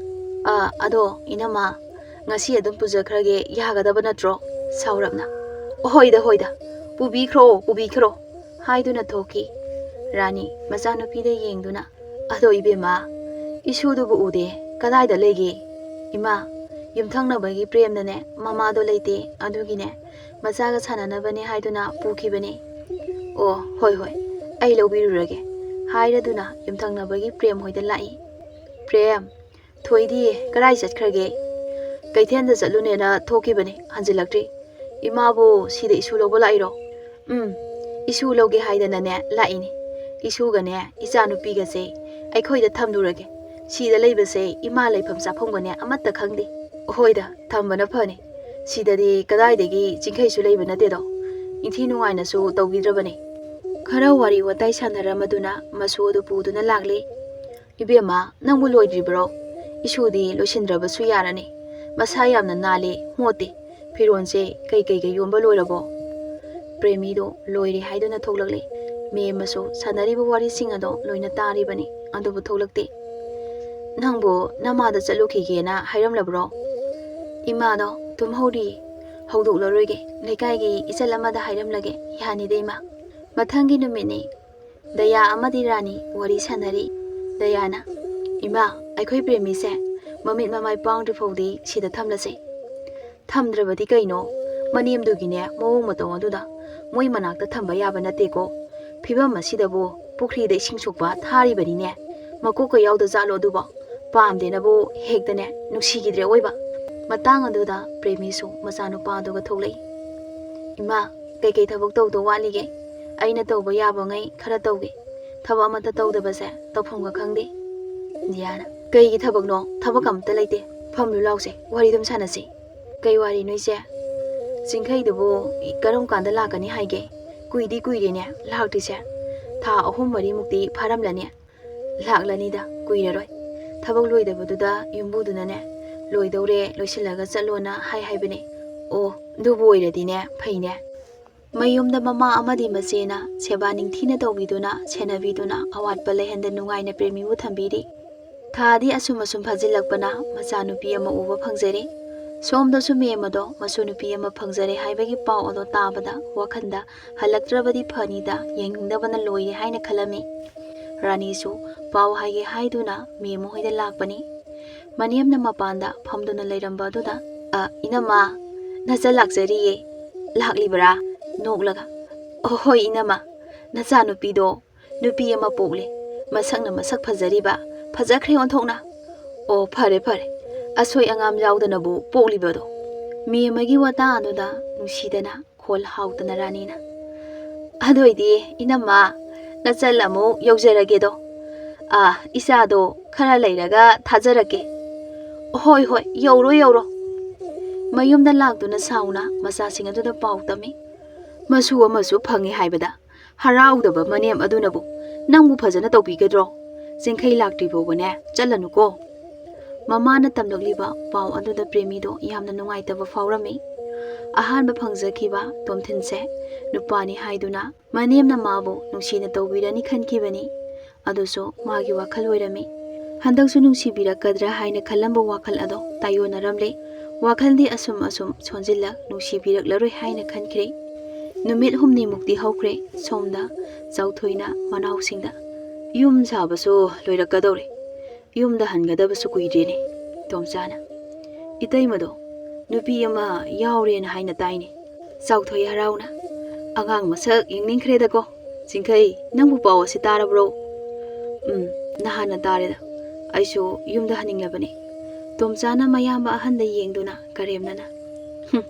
ꯑ, ꯑꯗꯣ ꯏꯅꯝꯃ, ꯉꯁꯤ ꯑꯗꯨꯝ ꯄꯨꯖꯈ꯭ꯔꯒꯦ, ꯌꯥꯒꯗꯕ ꯅꯠꯇ꯭ꯔꯣ?" ꯁꯥꯎꯔꯞꯅ꯫ "ꯍꯣꯏꯗ, ꯍꯣꯏꯗ, ꯄꯨꯕꯤꯈ꯭ꯔꯣ, ꯄꯨꯕꯤꯈ꯭ꯔꯣ," ꯍꯥꯏꯗꯨꯅ ꯊꯣꯛꯈꯤ꯫ ꯔꯥꯅꯤ ꯃꯆꯥꯅꯨꯄꯤꯗ ꯌꯦꯡꯗꯨꯅ, "ꯑꯗꯣ ꯏꯕꯦꯝꯃ, ꯏꯁꯨꯗꯨꯕꯨ ꯎꯗꯦ, ꯀꯗꯥꯏꯗ ꯂꯩꯒꯦ?" "ꯏꯃꯥ, ꯌꯨꯝꯊꯪꯅꯕꯒꯤ ꯄ꯭ꯔꯦꯝꯅꯅꯦ, ꯃꯃꯥꯗꯣ ꯂꯩꯇꯦ, ꯑꯗꯨꯒꯤꯅꯦ, ꯃꯆꯥꯒ ꯁꯥꯟꯅꯅꯕꯅꯦ ꯍꯥꯏꯗꯨꯅ ꯄꯨꯈꯤꯕꯅꯦ꯫" "ꯑꯣ, ꯍꯣꯏ, ꯍꯣꯏ, ꯑꯩ ꯂꯧꯕꯤꯔꯨꯔꯒꯦ," ꯍꯥꯏꯔꯗꯨꯅ ꯌꯨꯝꯊꯪꯅꯕꯒꯤ ꯄ꯭ꯔꯦꯝ ꯍꯣꯏꯗ ꯂꯥꯛꯏ꯫ "ꯄ꯭ꯔꯦꯝ, ꯊꯣꯏꯗꯤ ꯀꯗꯥꯏ ꯆꯠꯈ꯭ꯔꯒꯦ?" "ꯀꯩꯊꯦꯜꯗ ꯆꯠꯂꯨꯅꯦꯅ ꯊꯣꯛꯈꯤꯕꯅꯦ, ꯍꯟꯖꯤꯜꯂꯛꯇ꯭ꯔꯤ꯫" "ꯏꯃꯥꯕꯨ ꯁꯤꯗ ꯏꯁꯨ ꯂꯧꯕ ꯂꯥꯛꯏꯔꯣ?" "ꯎꯝ, ꯏꯁꯨ ꯂꯧꯒꯦ ꯍꯥꯏꯗꯅꯅꯦ ꯂꯥꯛꯏꯅꯦ꯫ ꯏꯁꯨꯒꯅꯦ ꯏꯆꯥꯅꯨꯄꯤꯒꯁꯦ ꯑꯩꯈꯣꯏꯗ ꯊꯝꯂꯨꯔꯒꯦ꯫ ꯁꯤꯗ ꯂꯩꯕꯁꯦ ꯏꯃꯥ ꯂꯩꯐꯝ ꯆꯥꯐꯝꯒꯅꯦ ꯑꯃꯠꯇ ꯈꯪꯗꯦ꯫" "ꯍꯣꯏꯗ, ꯊꯝꯕꯅ ꯐꯅꯤ꯫ ꯁꯤꯗꯗꯤ ꯀꯗꯥꯏꯗꯒꯤ ꯆꯤꯡꯈꯩꯁꯨ ꯂꯩꯕ ꯅꯠꯇꯦꯗꯣ꯫ ꯏꯟꯊꯤ ꯅꯨꯡꯉꯥꯏꯅꯁꯨ ꯇꯧꯕꯤꯗ꯭ꯔꯕꯅꯦ꯫" ꯈꯔ ꯋꯥꯔꯤ ꯋꯥꯇꯥꯏ ꯁꯥꯟꯅꯔꯝꯃꯗꯨꯅ ꯃꯁꯨ ꯑꯗꯨ ꯄꯨꯗꯨꯅ ꯂꯥꯛꯂꯦ꯫ "ꯏꯕꯦꯝꯃ, ꯅꯪꯕꯨ ꯂꯣꯏꯗ꯭ꯔꯤꯕ꯭ꯔꯣ? ꯏꯁꯨꯗꯤ ꯂꯣꯏꯁꯤꯟꯗ꯭ꯔꯕꯁꯨ ꯌꯥꯔꯅꯤ꯫ ꯃꯁꯥ ꯌꯥꯝꯅ ꯅꯥꯜꯂꯦ, ꯃꯣꯠꯇꯦ꯫ ꯐꯤꯔꯣꯟꯁꯦ ꯀꯩꯀꯩꯒ ꯌꯣꯟꯕ ꯂꯣꯏꯔꯕꯣ?" ꯄ꯭ꯔꯦꯃꯤꯗꯣ ꯂꯣꯏꯔꯦ ꯍꯥꯏꯗꯨꯅ ꯊꯣꯛꯂꯛꯂꯦ꯫ ꯃꯦꯝꯃꯁꯨ ꯁꯥꯟꯅꯔꯤꯕ ꯋꯥꯔꯤꯁꯤꯡ ꯑꯗꯣ ꯂꯣꯏꯅ ꯇꯥꯔꯤꯕꯅꯤ꯫ ꯑꯗꯨꯕꯨ ꯊꯣꯛꯂꯛꯇꯦ꯫ "ꯅꯪꯕꯨ ꯅꯃꯥꯗ ꯆꯠꯂꯨꯈꯤꯒꯦꯅ ꯍꯥꯏꯔꯝꯂꯕ꯭ꯔꯣ?" "ꯏꯃꯥꯗꯣ ꯇꯨꯝꯍꯧꯔꯤ꯫ ꯍꯧꯗꯣꯛꯂꯔꯣꯏꯒꯦ꯫ ꯂꯩꯀꯥꯏꯒꯤ ꯏꯆꯜ ꯑꯃꯗ ꯍꯥꯏꯔꯝꯂꯒꯦ꯫ ꯌꯥꯅꯤꯗ, ꯏꯃꯥ꯫" ꯃꯊꯪꯒꯤ ꯅꯨꯃꯤꯠꯅꯤ꯫ ꯗꯌꯥ ꯑꯃꯗꯤ ꯔꯥꯅꯤ ꯋꯥꯔꯤ ꯁꯥꯟꯅꯔꯤ꯫ ꯗꯌꯥꯅ, "ꯏꯃꯥ, ꯑꯩꯈꯣꯏ ꯄ꯭ꯔꯦꯃꯤꯁꯦ ꯃꯃꯤꯠ ꯃꯃꯥꯏ ꯄꯥꯡꯗ꯭ꯔꯤ ꯐꯥꯎꯗꯤ ꯁꯤꯗ ꯊꯝꯂꯁꯦ꯫" "ꯊꯝꯗ꯭ꯔꯕꯗꯤ ꯀꯩꯅꯣ? ꯃꯅꯦꯝꯗꯨꯒꯤꯅꯦ ꯃꯑꯣꯡ ꯃꯇꯧ ꯑꯗꯨꯗ ꯃꯣꯏ ꯃꯅꯥꯛꯇ ꯊꯝꯕ ꯌꯥꯕ ꯅꯠꯇꯦꯀꯣ꯫ ꯐꯤꯕꯝ ꯑꯁꯤꯗꯕꯨ ꯄꯨꯈ꯭ꯔꯤꯗ ꯏꯁꯤꯡ ꯁꯣꯛꯄ ꯊꯥꯔꯤꯕꯅꯤꯅꯦ꯫ ꯃꯀꯣꯛꯀ ꯌꯥꯎꯗ ꯖꯥꯠꯂꯣ ꯑꯗꯨꯕꯣ? ꯄꯥꯝꯗꯦꯅꯕꯨ ꯍꯦꯛꯇꯅꯦ ꯅꯨꯡꯁꯤꯈꯤꯗ꯭ꯔꯦ ꯑꯣꯏꯕ꯫" ꯃꯇꯥꯡ ꯑꯗꯨꯗ ꯄ꯭ꯔꯦꯃꯤꯁꯨ ꯃꯆꯥꯅꯨꯄꯥꯗꯨꯒ ꯊꯣꯛꯂꯛꯏ꯫ "ꯏꯃꯥ, ꯀꯩꯀꯩ ꯊꯕꯛ ꯇꯧꯗꯧ ꯋꯥꯠꯂꯤꯒꯦ? ꯑꯩꯅ ꯇꯧꯕ ꯌꯥꯕꯉꯩ ꯈꯔ ꯇꯧꯒꯦ꯫ ꯊꯕꯛ ꯑꯃꯠꯇ ꯇꯧꯗꯕꯁꯦ ꯇꯧꯐꯝꯒ ꯈꯪꯗꯦ꯫" ꯗꯤꯌꯥꯅ, "ꯀꯩꯒꯤ ꯊꯕꯛꯅꯣ? ꯊꯕꯛ ꯑꯃꯠꯇ ꯂꯩꯇꯦ꯫ ꯐꯝꯂꯨ ꯂꯥꯎꯁꯦ, ꯋꯥꯔꯤ ꯑꯗꯨꯝ ꯁꯥꯟꯅꯁꯤ꯫ ꯀꯩ ꯋꯥꯔꯤꯅꯣ ꯏꯆꯦ? ꯆꯤꯡꯈꯩꯗꯨꯕꯨ ꯀꯔꯝ ꯀꯥꯟꯗ ꯂꯥꯛꯀꯅꯤ ꯍꯥꯏꯒꯦ? ꯀꯨꯏꯗꯤ ꯀꯨꯏꯔꯦꯅꯦ ꯂꯥꯛꯇ꯭ꯔꯤꯁꯦ꯫ ꯊꯥ ꯑꯍꯨꯝ ꯃꯔꯤꯃꯨꯛꯇꯤ ꯐꯥꯔꯝꯂꯅꯤ꯫ ꯂꯥꯛꯂꯅꯤꯗ, ꯀꯨꯏꯔꯔꯣꯏ꯫ ꯊꯕꯛ ꯂꯣꯏꯗꯕꯗꯨꯗ ꯌꯨꯝꯕꯨꯗꯨꯅꯅꯦ, "ꯂꯣꯏꯗꯧꯔꯦ, ꯂꯣꯏꯁꯤꯜꯂꯒ ꯆꯠꯂꯣꯅ" ꯍꯥꯏ ꯍꯥꯏꯕꯅꯦ꯫ ꯑꯣ, ꯑꯗꯨꯕꯨ ꯑꯣꯏꯔꯗꯤꯅꯦ, ꯐꯩꯅꯦ꯫ ꯃꯌꯨꯝꯗ ꯃꯃꯥ ꯑꯃꯗꯤ ꯃꯆꯦꯅ ꯁꯦꯕꯥ ꯅꯤꯡꯊꯤꯅ ꯇꯧꯕꯤꯗꯨꯅ, ꯁꯦꯟꯅꯕꯤꯗꯨꯅ, ꯑꯋꯥꯠꯄ ꯂꯩꯍꯟꯗ ꯅꯨꯡꯉꯥꯏꯅ ꯄ꯭ꯔꯦꯃꯤꯕꯨ ꯊꯝꯕꯤꯔꯤ꯫ ꯊꯥꯗꯤ ꯑꯁꯨꯝ ꯑꯁꯨꯝ ꯐꯥꯖꯤꯜꯂꯛꯄꯅ ꯃꯆꯥꯅꯨꯄꯤ ꯑꯃ ꯎꯕ ꯐꯪꯖꯔꯦ꯫ ꯁꯣꯝꯗꯁꯨ ꯃꯦꯝ ꯑꯗꯣ ꯃꯁꯨ ꯅꯨꯄꯤ ꯑꯃ ꯐꯪꯖꯔꯦ ꯍꯥꯏꯕꯒꯤ ꯄꯥꯎ ꯑꯗꯣ ꯇꯥꯕꯗ ꯋꯥꯈꯜꯗ ꯍꯜꯂꯛꯇ꯭ꯔꯕꯗꯤ ꯐꯅꯤꯗ, ꯌꯦꯡꯅꯤꯡꯗꯕꯅ ꯂꯣꯏꯔꯦ ꯍꯥꯏꯅ ꯈꯜꯂꯝꯃꯤ꯫ ꯔꯥꯅꯤꯁꯨ ꯄꯥꯎ ꯍꯥꯏꯒꯦ ꯍꯥꯏꯗꯨꯅ ꯃꯦꯝ ꯍꯣꯏꯗ ꯂꯥꯛꯄꯅꯤ꯫ ꯃꯅꯦꯝꯅ ꯃꯄꯥꯟꯗ ꯐꯝꯗꯨꯅ ꯂꯩꯔꯝꯕ ꯑꯗꯨꯗ, "ꯑ, ꯏꯅꯝꯃ, ꯅꯆꯟ ꯂꯥꯛꯆꯔꯤꯌꯦ꯫ ꯂꯥꯛꯂꯤꯕꯔꯥ?" ꯅꯣꯛꯂꯒ, "ꯑꯣ, ꯍꯣꯏ ꯏꯅꯝꯃ, ꯅꯆꯥꯅꯨꯄꯤꯗꯣ ꯅꯨꯄꯤ ꯑꯃ ꯄꯣꯛꯂꯦ꯫ ꯃꯁꯛꯅ ꯃꯁꯛ ꯐꯖꯔꯤꯕ, ꯐꯖꯈ꯭ꯔꯦ ꯑꯣꯟꯊꯣꯛꯅ꯫ ꯑꯣ, ꯐꯔꯦ, ꯐꯔꯦ꯫ ꯑꯁꯣꯏ ꯑꯉꯥꯝ ꯌꯥꯎꯗꯅꯕꯨ ꯄꯣꯛꯂꯤꯕꯗꯣ꯫" ꯃꯦꯝ ꯑꯃꯒꯤ ꯋꯥꯇꯥ ꯑꯗꯨꯗ ꯅꯨꯡꯁꯤꯗꯅ ꯈꯣꯜ ꯍꯥꯎꯗꯅ ꯔꯥꯅꯤꯅ, "ꯑꯗꯨ ꯑꯣꯏꯗꯤ ꯏꯅꯝꯃ, ꯅꯆꯜ ꯑꯃꯨꯛ ꯌꯧꯖꯔꯒꯦꯗꯣ꯫ ꯑꯥ, ꯏꯆꯥꯗꯣ ꯈꯔ ꯂꯩꯔꯒ ꯊꯥꯖꯔꯛꯀꯦ꯫" "ꯍꯣꯏ, ꯍꯣꯏ, ꯌꯧꯔꯣ, ꯌꯧꯔꯣ꯫" ꯃꯌꯨꯝꯗ ꯂꯥꯛꯇꯨꯅ ꯁꯥꯎꯅ ꯃꯆꯥꯁꯤꯡ ꯑꯗꯨꯗ ꯄꯥꯎ ꯇꯝꯃꯤ꯫ ꯃꯁꯨ ꯑꯃꯁꯨ ꯐꯪꯉꯦ ꯍꯥꯏꯕꯗ ꯍꯔꯥꯎꯗꯕ ꯃꯅꯦꯝ ꯑꯗꯨꯅꯕꯨ ꯅꯪꯕꯨ ꯐꯖꯅ ꯇꯧꯕꯤꯒꯗ꯭ꯔꯣ? ꯆꯤꯡꯈꯩ ꯂꯥꯛꯇ꯭ꯔꯤ ꯐꯥꯎꯕꯅꯦ ꯆꯠꯂꯅꯨꯀꯣ꯫ ꯃꯃꯥꯅ ꯇꯝꯂꯛꯂꯤꯕ ꯄꯥꯎ ꯑꯗꯨꯗ ꯄ꯭ꯔꯦꯃꯤꯗꯣ ꯌꯥꯝꯅ ꯅꯨꯡꯉꯥꯏꯇꯕ ꯐꯥꯎꯔꯝꯃꯤ꯫ ꯑꯍꯥꯟꯕ ꯐꯪꯖꯈꯤꯕ ꯇꯣꯝꯊꯤꯟꯁꯦ ꯅꯨꯄꯥꯅꯤ ꯍꯥꯏꯗꯨꯅ ꯃꯅꯦꯝꯅ ꯃꯥꯕꯨ ꯅꯨꯡꯁꯤꯅ ꯇꯧꯕꯤꯔꯅꯤ ꯈꯟꯈꯤꯕꯅꯤ꯫ ꯑꯗꯨꯁꯨ ꯃꯥꯒꯤ ꯋꯥꯈꯜ ꯑꯣꯏꯔꯝꯃꯤ꯫ ꯍꯟꯗꯛꯁꯨ ꯅꯨꯡꯁꯤꯕꯤꯔꯛꯀꯗ꯭ꯔꯥ ꯍꯥꯏꯅ ꯈꯜꯂꯝꯕ ꯋꯥꯈꯜ ꯑꯗꯣ ꯇꯥꯏꯌꯣꯟꯅꯔꯝꯂꯦ꯫ ꯋꯥꯈꯜꯗꯤ ꯑꯁꯨꯝ ꯑꯁꯨꯝ ꯁꯣꯟꯖꯤꯜꯂꯛ ꯅꯨꯡꯁꯤꯕꯤꯔꯛꯂꯔꯣꯏ ꯍꯥꯏꯅ ꯈꯟꯈ꯭ꯔꯦ꯫ ꯅꯨꯃꯤꯠ ꯍꯨꯝꯅꯤꯃꯨꯛꯇꯤ ꯍꯧꯈ꯭ꯔꯦ꯫ ꯁꯣꯝꯗ ꯆꯥꯎꯊꯣꯏꯅ ꯃꯅꯥꯎꯁꯤꯡꯗ, "ꯌꯨꯝ ꯁꯥꯕꯁꯨ ꯂꯣꯏꯔꯛꯀꯗꯧꯔꯦ꯫ ꯌꯨꯝꯗ ꯍꯟꯒꯗꯕꯁꯨ ꯀꯨꯏꯗ꯭ꯔꯦꯅꯦ꯫" ꯇꯣꯝꯆꯥꯅ, "ꯏꯇꯩꯃꯗꯣ ꯅꯨꯄꯤ ꯑꯃ ꯌꯥꯎꯔꯦꯅ ꯍꯥꯏꯅ ꯇꯥꯏꯅꯦ꯫" ꯆꯥꯎꯊꯣꯏ ꯍꯔꯥꯎꯅ, "ꯑꯉꯥꯡ ꯃꯁꯛ ꯌꯦꯡꯅꯤꯡꯈ꯭ꯔꯦꯗꯀꯣ꯫ ꯆꯤꯡꯈꯩ, ꯅꯪꯕꯨ ꯄꯥꯎ ꯑꯁꯤ ꯇꯥꯔꯕ꯭ꯔꯣ?" "ꯎꯝ, ꯅꯍꯥꯟꯅ ꯇꯥꯔꯦꯗ꯫ ꯑꯩꯁꯨ ꯌꯨꯝꯗ ꯍꯟꯅꯤꯡꯂꯕꯅꯤ꯫" ꯇꯣꯝꯆꯥꯅ ꯃꯌꯥꯝꯕ ꯑꯍꯟꯗ ꯌꯦꯡꯗꯨꯅ ꯀꯔꯦꯝꯅꯅ, "ꯍꯨꯝ,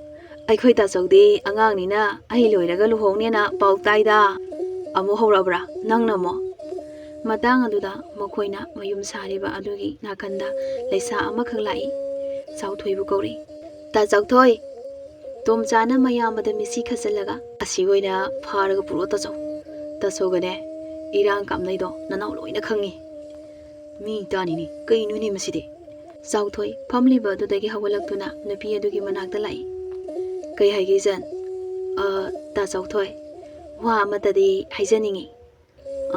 ꯑꯩꯈꯣꯏ ꯇꯥꯆꯧꯗꯤ ꯑꯉꯥꯡꯅꯤꯅ ꯑꯩ ꯂꯣꯏꯔꯒ ꯂꯨꯍꯣꯡꯅꯦꯅ ꯄꯥꯎ ꯇꯥꯏꯗ꯫ ꯑꯃꯨꯛ ꯍꯧꯔꯛꯑꯕ꯭ꯔꯥ ꯅꯪꯅ ꯑꯃꯨꯛ?" ꯃꯇꯥꯡ ꯑꯗꯨꯗ ꯃꯈꯣꯏꯅ ꯃꯌꯨꯝ ꯁꯥꯔꯤꯕ ꯑꯗꯨꯒꯤ ꯅꯥꯀꯟꯗ ꯂꯩꯁꯥ ꯑꯃꯈꯛ ꯂꯥꯛꯏ꯫ ꯆꯥꯎꯊꯣꯏꯕꯨ ꯀꯧꯔꯤ꯫ "ꯇꯥ ꯆꯥꯎꯊꯣꯏ!" ꯇꯣꯝꯆꯥꯅ ꯃꯌꯥꯝꯕꯗ ꯃꯤꯠꯁꯤ ꯈꯠꯆꯜꯂꯒ, "ꯑꯁꯤ ꯑꯣꯏꯅ ꯐꯥꯔꯒ ꯄꯨꯔꯛꯑꯣ ꯇꯥꯆꯧ꯫ ꯇꯥꯆꯧꯒꯅꯦ, ꯏꯔꯥꯡ ꯀꯥꯞꯅꯩꯗꯣ ꯅꯅꯥꯎ ꯂꯣꯏꯅ ꯈꯪꯉꯤ꯫" "ꯃꯤ ꯇꯥꯅꯤꯅꯦ, ꯀꯩꯅꯣꯅꯦ ꯃꯁꯤꯗꯤ?" ꯆꯥꯎꯊꯣꯏ ꯐꯝꯂꯤꯕ ꯑꯗꯨꯗꯒꯤ ꯍꯧꯒꯠꯂꯛꯇꯨꯅ ꯅꯨꯄꯤ ꯑꯗꯨꯒꯤ ꯃꯅꯥꯛꯇ ꯂꯥꯛꯏ꯫ "ꯀꯩ ꯍꯥꯏꯒꯦ ꯏꯆꯟ?" "ꯑ, ꯇꯥ ꯆꯥꯎꯊꯣꯏ, ꯋꯥ ꯑꯃꯇꯗꯤ ꯍꯥꯏꯖꯅꯤꯡꯉꯤ꯫"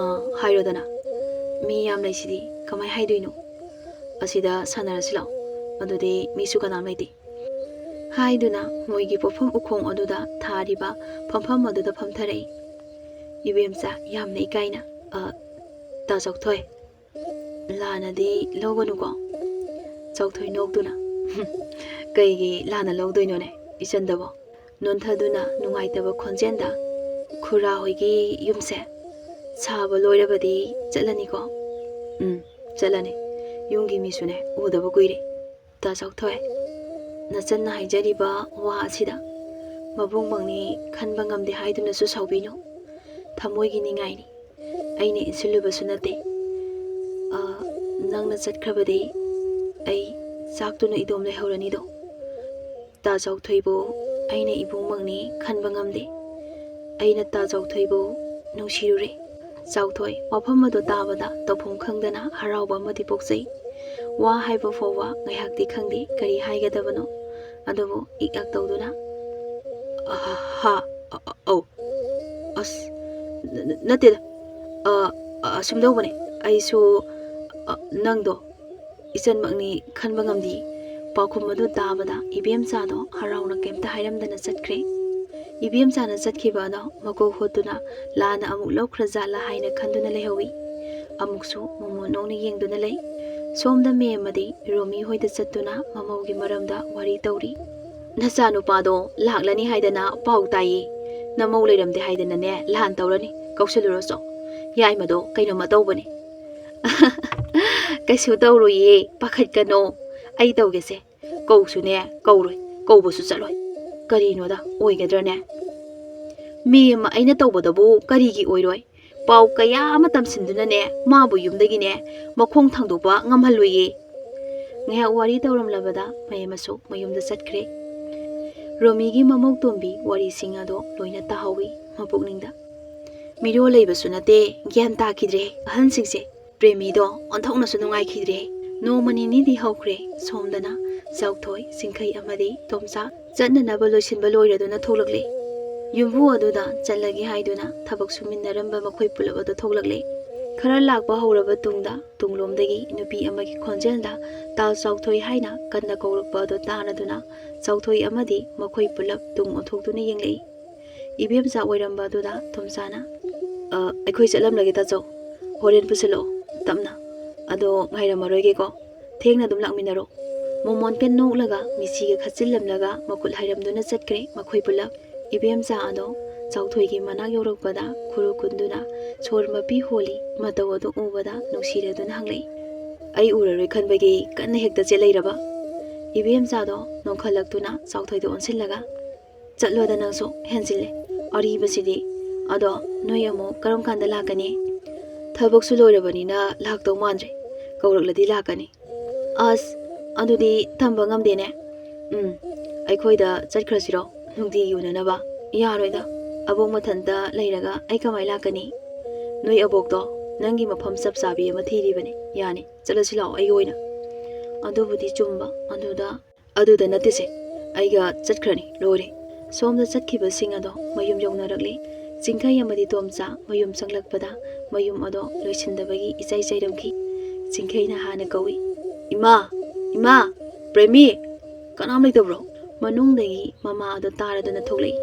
"ꯑ, ꯍꯥꯏꯔꯣꯗꯅ꯫ ꯃꯤ ꯌꯥꯝ ꯂꯩꯁꯤꯗꯤ, ꯀꯃꯥꯏ ꯍꯥꯏꯗꯣꯏꯅꯣ? ꯑꯁꯤꯗ ꯁꯥꯟꯅꯔꯁꯤ ꯂꯥꯛꯑꯣ, ꯑꯗꯨꯗꯤ ꯃꯤꯁꯨ ꯀꯅꯥꯝ ꯂꯩꯇꯦ꯫" ꯍꯥꯏꯗꯨꯅ ꯃꯣꯏꯒꯤ ꯄꯣꯠꯐꯝ ꯎꯈꯣꯡ ꯑꯗꯨꯗ ꯊꯥꯔꯤꯕ ꯐꯝꯐꯝ ꯑꯗꯨꯗ ꯐꯝꯊꯔꯛꯏ꯫ "ꯏꯕꯦꯝꯆꯥ, ꯌꯥꯝꯅ ꯏꯀꯥꯏꯅ, ꯑ, ꯇꯥ ꯆꯥꯎꯊꯣꯏ, ꯂꯥꯟꯅꯗꯤ ꯂꯧꯒꯅꯨꯀꯣ?" ꯆꯥꯎꯊꯣꯏ ꯅꯣꯛꯇꯨꯅ, "ꯀꯩꯒꯤ ꯂꯥꯟꯅ ꯂꯧꯗꯣꯏꯅꯣꯅꯦ ꯏꯆꯟꯗꯕꯣ?" ꯅꯣꯟꯊꯗꯨꯅ ꯅꯨꯡꯉꯥꯏꯇꯕ ꯈꯣꯟꯖꯦꯜꯗ, "ꯈꯨꯔꯥ ꯍꯣꯏꯒꯤ ꯌꯨꯝꯁꯦ ꯁꯥꯕ ꯂꯣꯏꯔꯕꯗꯤ ꯆꯠꯂꯅꯤꯀꯣ?" "ꯎꯝ, ꯆꯠꯂꯅꯤ꯫ ꯌꯨꯝꯒꯤ ꯃꯤꯁꯨꯅꯦ ꯎꯗꯕ ꯀꯨꯏꯔꯦ꯫" "ꯇꯥ ꯆꯥꯎꯊꯣꯏ, ꯅꯆꯟꯅ ꯍꯥꯏꯖꯔꯤꯕ ꯋꯥ ꯑꯁꯤꯗ ꯃꯕꯨꯡꯃꯛꯅꯤ ꯈꯟꯕ ꯉꯝꯗꯦ ꯍꯥꯏꯗꯨꯅꯁꯨ ꯁꯥꯎꯕꯤꯅꯨ꯫ ꯊꯃꯣꯏꯒꯤ ꯅꯤꯡꯉꯥꯏꯅꯤ꯫ ꯑꯩꯅ ꯏꯟꯁꯤꯜꯂꯨꯕꯁꯨ ꯅꯠꯇꯦ꯫ ꯑ, ꯅꯪꯅ ꯆꯠꯈ꯭ꯔꯕꯗꯤ ꯑꯩ ꯆꯥꯛꯇꯨꯅ ꯏꯗꯣꯝ ꯂꯩꯍꯧꯔꯅꯤꯗꯣ꯫ ꯇꯥ ꯆꯥꯎꯊꯣꯏꯕꯨ ꯑꯩꯅ ꯏꯕꯨꯡꯃꯛꯅꯤ ꯈꯟꯕ ꯉꯝꯗꯦ꯫ ꯑꯩꯅ ꯇꯥ ꯆꯥꯎꯊꯣꯏꯕꯨ ꯅꯨꯡꯁꯤꯔꯨꯔꯦ꯫" ꯆꯥꯎꯊꯣꯏ ꯋꯥꯐꯝ ꯑꯗꯨ ꯇꯥꯕꯗ ꯇꯧꯐꯝ ꯈꯪꯗꯅ ꯍꯔꯥꯎꯕ ꯑꯃꯗꯤ ꯄꯣꯛꯆꯩ꯫ ꯋꯥ ꯍꯥꯏꯕ ꯐꯥꯎꯕ ꯉꯥꯏꯍꯥꯛꯇꯤ ꯈꯪꯗꯦ ꯀꯔꯤ ꯍꯥꯏꯒꯗꯕꯅꯣ꯫ ꯑꯗꯨꯕꯨ ꯏꯛ ꯑꯛ ꯇꯧꯗꯨꯅ, "ꯑꯍꯥ, ꯑ, ꯑ, ꯑꯧ, ꯑꯁ, ꯅ-, ꯅ-, ꯅꯠꯇꯦꯗ, ꯑ, ꯑ, ꯑꯁꯨꯝꯗꯧꯕꯅꯦ, ꯑꯩꯁꯨ, ꯑ, ꯅꯪꯗꯣ ꯏꯆꯟꯃꯛꯅꯤ ꯈꯟꯕ ꯉꯝꯗꯦ꯫" ꯄꯥꯎꯈꯨꯝ ꯑꯗꯨ ꯇꯥꯕꯗ ꯏꯕꯦꯝꯆꯥꯗꯣ ꯍꯔꯥꯎꯅ ꯀꯩꯝꯇ ꯍꯥꯏꯔꯝꯗꯅ ꯆꯠꯈ꯭ꯔꯦ꯫ ꯏꯕꯦꯝꯆꯥꯅ ꯆꯠꯈꯤꯕ ꯑꯗꯣ ꯃꯀꯣꯛ ꯍꯣꯠꯇꯨꯅ ꯂꯥꯟꯅ ꯑꯃꯨꯛ ꯂꯧꯈ꯭ꯔꯖꯥꯠꯂꯥ ꯍꯥꯏꯅ ꯈꯟꯗꯨꯅ ꯂꯩꯍꯧꯏ꯫ ꯑꯃꯨꯛꯁꯨ ꯃꯣꯃꯣꯟ ꯅꯣꯛꯅ ꯌꯦꯡꯗꯨꯅ ꯂꯩ꯫ ꯁꯣꯝꯗ ꯃꯦꯝꯃꯗꯤ ꯔꯣꯃꯤ ꯍꯣꯏꯗ ꯆꯠꯇꯨꯅ ꯃꯃꯧꯒꯤ ꯃꯔꯝꯗ ꯋꯥꯔꯤ ꯇꯧꯔꯤ꯫ "ꯅꯆꯥꯅꯨꯄꯥꯗꯣ ꯂꯥꯛꯂꯅꯤ ꯍꯥꯏꯗꯅ ꯄꯥꯎ ꯇꯥꯏꯌꯦ꯫ ꯅꯃꯧ ꯂꯩꯔꯝꯗꯦ ꯍꯥꯏꯗꯅꯅꯦ ꯂꯥꯟ ꯇꯧꯔꯅꯤ꯫ ꯀꯧꯁꯜꯂꯨꯔꯣ ꯆꯣ꯫ ꯌꯥꯏꯃꯗꯣ ꯀꯩꯅꯣꯝꯃ ꯇꯧꯕꯅꯦ꯫" "ꯀꯩꯁꯨ ꯇꯧꯔꯣꯏꯌꯦ, ꯄꯥꯈꯠꯀꯅꯣ꯫ ꯑꯩ ꯇꯧꯒꯦꯁꯦ꯫ ꯀꯧꯁꯨꯅꯦ ꯀꯧꯔꯣꯏ, ꯀꯧꯕꯁꯨ ꯆꯠꯂꯣꯏ꯫ ꯀꯔꯤꯅꯣꯗ, ꯑꯣꯏꯒꯗ꯭ꯔꯅꯦ? ꯃꯦꯝꯃ ꯑꯩꯅ ꯇꯧꯕꯗꯕꯨ ꯀꯔꯤꯒꯤ ꯑꯣꯏꯔꯣꯏ? ꯄꯥꯎ ꯀꯌꯥ ꯑꯃ ꯇꯝꯁꯤꯟꯗꯨꯅꯅꯦ ꯃꯥꯕꯨ ꯌꯨꯝꯗꯒꯤꯅꯦ ꯃꯈꯣꯡ ꯊꯥꯡꯗꯣꯛꯄ ꯉꯝꯍꯜꯂꯣꯏꯌꯦ꯫" ꯉꯥꯏꯍꯥꯛ ꯋꯥꯔꯤ ꯇꯧꯔꯝꯂꯕꯗ ꯃꯌꯥꯝꯁꯨ ꯃꯌꯨꯝꯗ ꯆꯠꯈ꯭ꯔꯦ꯫ ꯔꯣꯃꯤꯒꯤ ꯃꯃꯧ ꯇꯣꯝꯕꯤ ꯋꯥꯔꯤꯁꯤꯡ ꯑꯗꯣ ꯂꯣꯏꯅ ꯇꯥꯍꯧꯏ ꯃꯄꯨꯛꯅꯤꯡꯗ꯫ "ꯃꯤꯔꯣꯜ ꯂꯩꯕꯁꯨ ꯅꯠꯇꯦ, ꯒ꯭ꯌꯥꯟ ꯇꯥꯈꯤꯗ꯭ꯔꯦ ꯑꯍꯟꯁꯤꯡꯁꯦ꯫ ꯄ꯭ꯔꯦꯃꯤꯗꯣ ꯑꯣꯟꯊꯣꯛꯅꯁꯨ ꯅꯨꯡꯉꯥꯏꯈꯤꯗ꯭ꯔꯦ꯫ ꯅꯣꯡꯃ ꯅꯤꯅꯤꯗꯤ ꯍꯧꯈ꯭ꯔꯦ꯫ ꯁꯣꯝꯗꯅ ꯆꯥꯎꯊꯣꯏ, ꯆꯤꯡꯈꯩ ꯑꯃꯗꯤ ꯇꯣꯝꯆꯥ ꯆꯠꯅꯅꯕ ꯂꯣꯏꯁꯤꯟꯕ ꯂꯣꯏꯔꯗꯨꯅ ꯊꯣꯛꯂꯛꯂꯦ꯫ ꯌꯨꯝꯕꯨ ꯑꯗꯨꯗ ꯆꯠꯂꯒꯦ ꯍꯥꯏꯗꯨꯅ ꯊꯕꯛ ꯁꯨꯃꯤꯟꯅꯔꯝꯕ ꯃꯈꯣꯏ ꯄꯨꯂꯞ ꯑꯗꯨ ꯊꯣꯛꯂꯛꯂꯦ꯫ ꯈꯔ ꯂꯥꯛꯄ ꯍꯧꯔꯕ ꯇꯨꯡꯗ ꯇꯨꯡꯂꯣꯝꯗꯒꯤ ꯅꯨꯄꯤ ꯑꯃꯒꯤ ꯈꯣꯟꯖꯦꯜꯗ "ꯇꯥ ꯆꯥꯎꯊꯣꯏ" ꯍꯥꯏꯅ ꯀꯟꯅ ꯀꯧꯔꯛꯄ ꯑꯗꯨ ꯇꯥꯔꯗꯨꯅ ꯆꯥꯎꯊꯣꯏ ꯑꯃꯗꯤ ꯃꯈꯣꯏ ꯄꯨꯂꯞ ꯇꯨꯡ ꯑꯣꯟꯊꯣꯛꯇꯨꯅ ꯌꯦꯡꯂꯛꯏ꯫ ꯏꯕꯦꯝꯆꯥ ꯑꯣꯏꯔꯝꯕ ꯑꯗꯨꯗ ꯇꯣꯝꯆꯥꯅ, "ꯑ, ꯑꯩꯈꯣꯏ ꯆꯠꯂꯝꯂꯒꯦ ꯇꯥꯆꯧ꯫ ꯍꯣꯔꯦꯟ ꯄꯨꯁꯤꯜꯂꯛꯑꯣ ꯇꯞꯅ꯫ ꯑꯗꯣ ꯉꯥꯏꯔꯝꯃꯔꯣꯏꯒꯦꯀꯣ꯫ ꯊꯦꯡꯅ ꯑꯗꯨꯝ ꯂꯥꯛꯃꯤꯟꯅꯔꯣ"꯫ ꯃꯣꯃꯣꯟꯀ ꯅꯣꯛꯂꯒ ꯃꯤꯆꯤꯒ ꯈꯠꯆꯤꯜꯂꯝꯂꯒ ꯃꯈꯨꯠ ꯍꯥꯏꯔꯝꯗꯨꯅ ꯆꯠꯈ꯭ꯔꯦ ꯃꯈꯣꯏ ꯄꯨꯂꯞ꯫ ꯏꯕꯦꯝꯆꯥ ꯑꯗꯣ ꯆꯥꯎꯊꯣꯏꯒꯤ ꯃꯅꯥꯛ ꯌꯧꯔꯛꯄꯗ ꯈꯨꯔꯨ ꯀꯨꯟꯗꯨꯅ ꯁꯣꯔ ꯃꯄꯤ ꯍꯣꯜꯂꯤ꯫ ꯃꯇꯧ ꯑꯗꯨ ꯎꯕꯗ ꯅꯨꯡꯁꯤꯔꯗꯨꯅ ꯍꯪꯂꯛꯏ, "ꯑꯩ ꯎꯔꯔꯣꯏ ꯈꯟꯕꯒꯤ ꯀꯟꯅ ꯍꯦꯛꯇ ꯆꯦꯜꯂꯛꯏꯔꯕ?" ꯏꯕꯦꯝꯆꯥꯗꯣ ꯅꯣꯡꯈꯠꯂꯛꯇꯨꯅ ꯆꯥꯎꯊꯣꯏꯗ ꯑꯣꯟꯁꯤꯜꯂꯒ, "ꯆꯠꯂꯣꯗ ꯅꯪꯁꯨ, ꯍꯦꯟꯖꯤꯜꯂꯦ꯫ ꯑꯔꯤꯕꯁꯤꯗꯤ꯫ ꯑꯗꯣ ꯅꯣꯏ ꯑꯃꯨꯛ ꯀꯔꯝ ꯀꯥꯟꯗ ꯂꯥꯛꯀꯅꯤ?" "ꯊꯕꯛꯁꯨ ꯂꯣꯏꯔꯕꯅꯤꯅ ꯂꯥꯛꯇꯧ ꯃꯥꯟꯗ꯭ꯔꯦ꯫ ꯀꯧꯔꯛꯂꯗꯤ ꯂꯥꯛꯀꯅꯤ"꯫ "ꯑꯁ, ꯑꯗꯨꯗꯤ ꯇꯝꯕ ꯉꯝꯗꯦꯅꯦ꯫ ꯎꯝ, ꯑꯩꯈꯣꯏꯗ ꯆꯠꯈ꯭ꯔꯁꯤꯔꯣ? ꯅꯨꯡꯇꯤꯒꯤ ꯎꯅꯅꯕ?" "ꯌꯥꯔꯣꯏꯗ꯫ ꯑꯕꯣꯛ ꯃꯊꯟꯇ ꯂꯩꯔꯒ ꯑꯩ ꯀꯃꯥꯏ ꯂꯥꯛꯀꯅꯤ?" "ꯅꯣꯏ ꯑꯕꯣꯛꯇꯣ ꯅꯪꯒꯤ ꯃꯐꯝ ꯆꯞ ꯆꯥꯕꯤ ꯑꯃ ꯊꯤꯔꯤꯕꯅꯦ꯫ ꯌꯥꯅꯤ, ꯆꯠꯂꯁꯤ ꯂꯥꯛꯑꯣ ꯑꯩꯒꯤ ꯑꯣꯏꯅ"꯫ ꯑꯗꯨꯕꯨꯗꯤ ꯆꯨꯝꯕ꯫ ꯑꯗꯨꯗ ꯑꯗꯨꯗ ꯅꯠꯇꯦꯁꯦ, ꯑꯩꯒ ꯆꯠꯈ꯭ꯔꯅꯤ, ꯂꯣꯏꯔꯦ꯫ ꯁꯣꯝꯗ ꯆꯠꯈꯤꯕꯁꯤꯡ ꯑꯗꯣ ꯃꯌꯨꯝ ꯌꯧꯅꯔꯛꯂꯦ꯫ ꯆꯤꯡꯈꯩ ꯑꯃꯗꯤ ꯇꯣꯝꯆꯥ ꯃꯌꯨꯝ ꯆꯪꯂꯛꯄꯗ ꯃꯌꯨꯝ ꯑꯗꯣ ꯂꯣꯏꯁꯤꯟꯗꯕꯒꯤ ꯏꯆꯥꯏ ꯆꯥꯏꯔꯝꯈꯤ꯫ ꯆꯤꯡꯈꯩꯅ ꯍꯥꯟꯅ ꯀꯧꯏ, "ꯏꯃꯥ! ꯏꯃꯥ! ꯄ꯭ꯔꯦꯃꯤ! ꯀꯅꯥꯝ ꯂꯩꯇꯕ꯭ꯔꯣ?" ꯃꯅꯨꯡꯗꯒꯤ ꯃꯃꯥ ꯑꯗꯣ ꯇꯥꯔꯗꯨꯅ ꯊꯣꯛꯂꯛꯏ꯫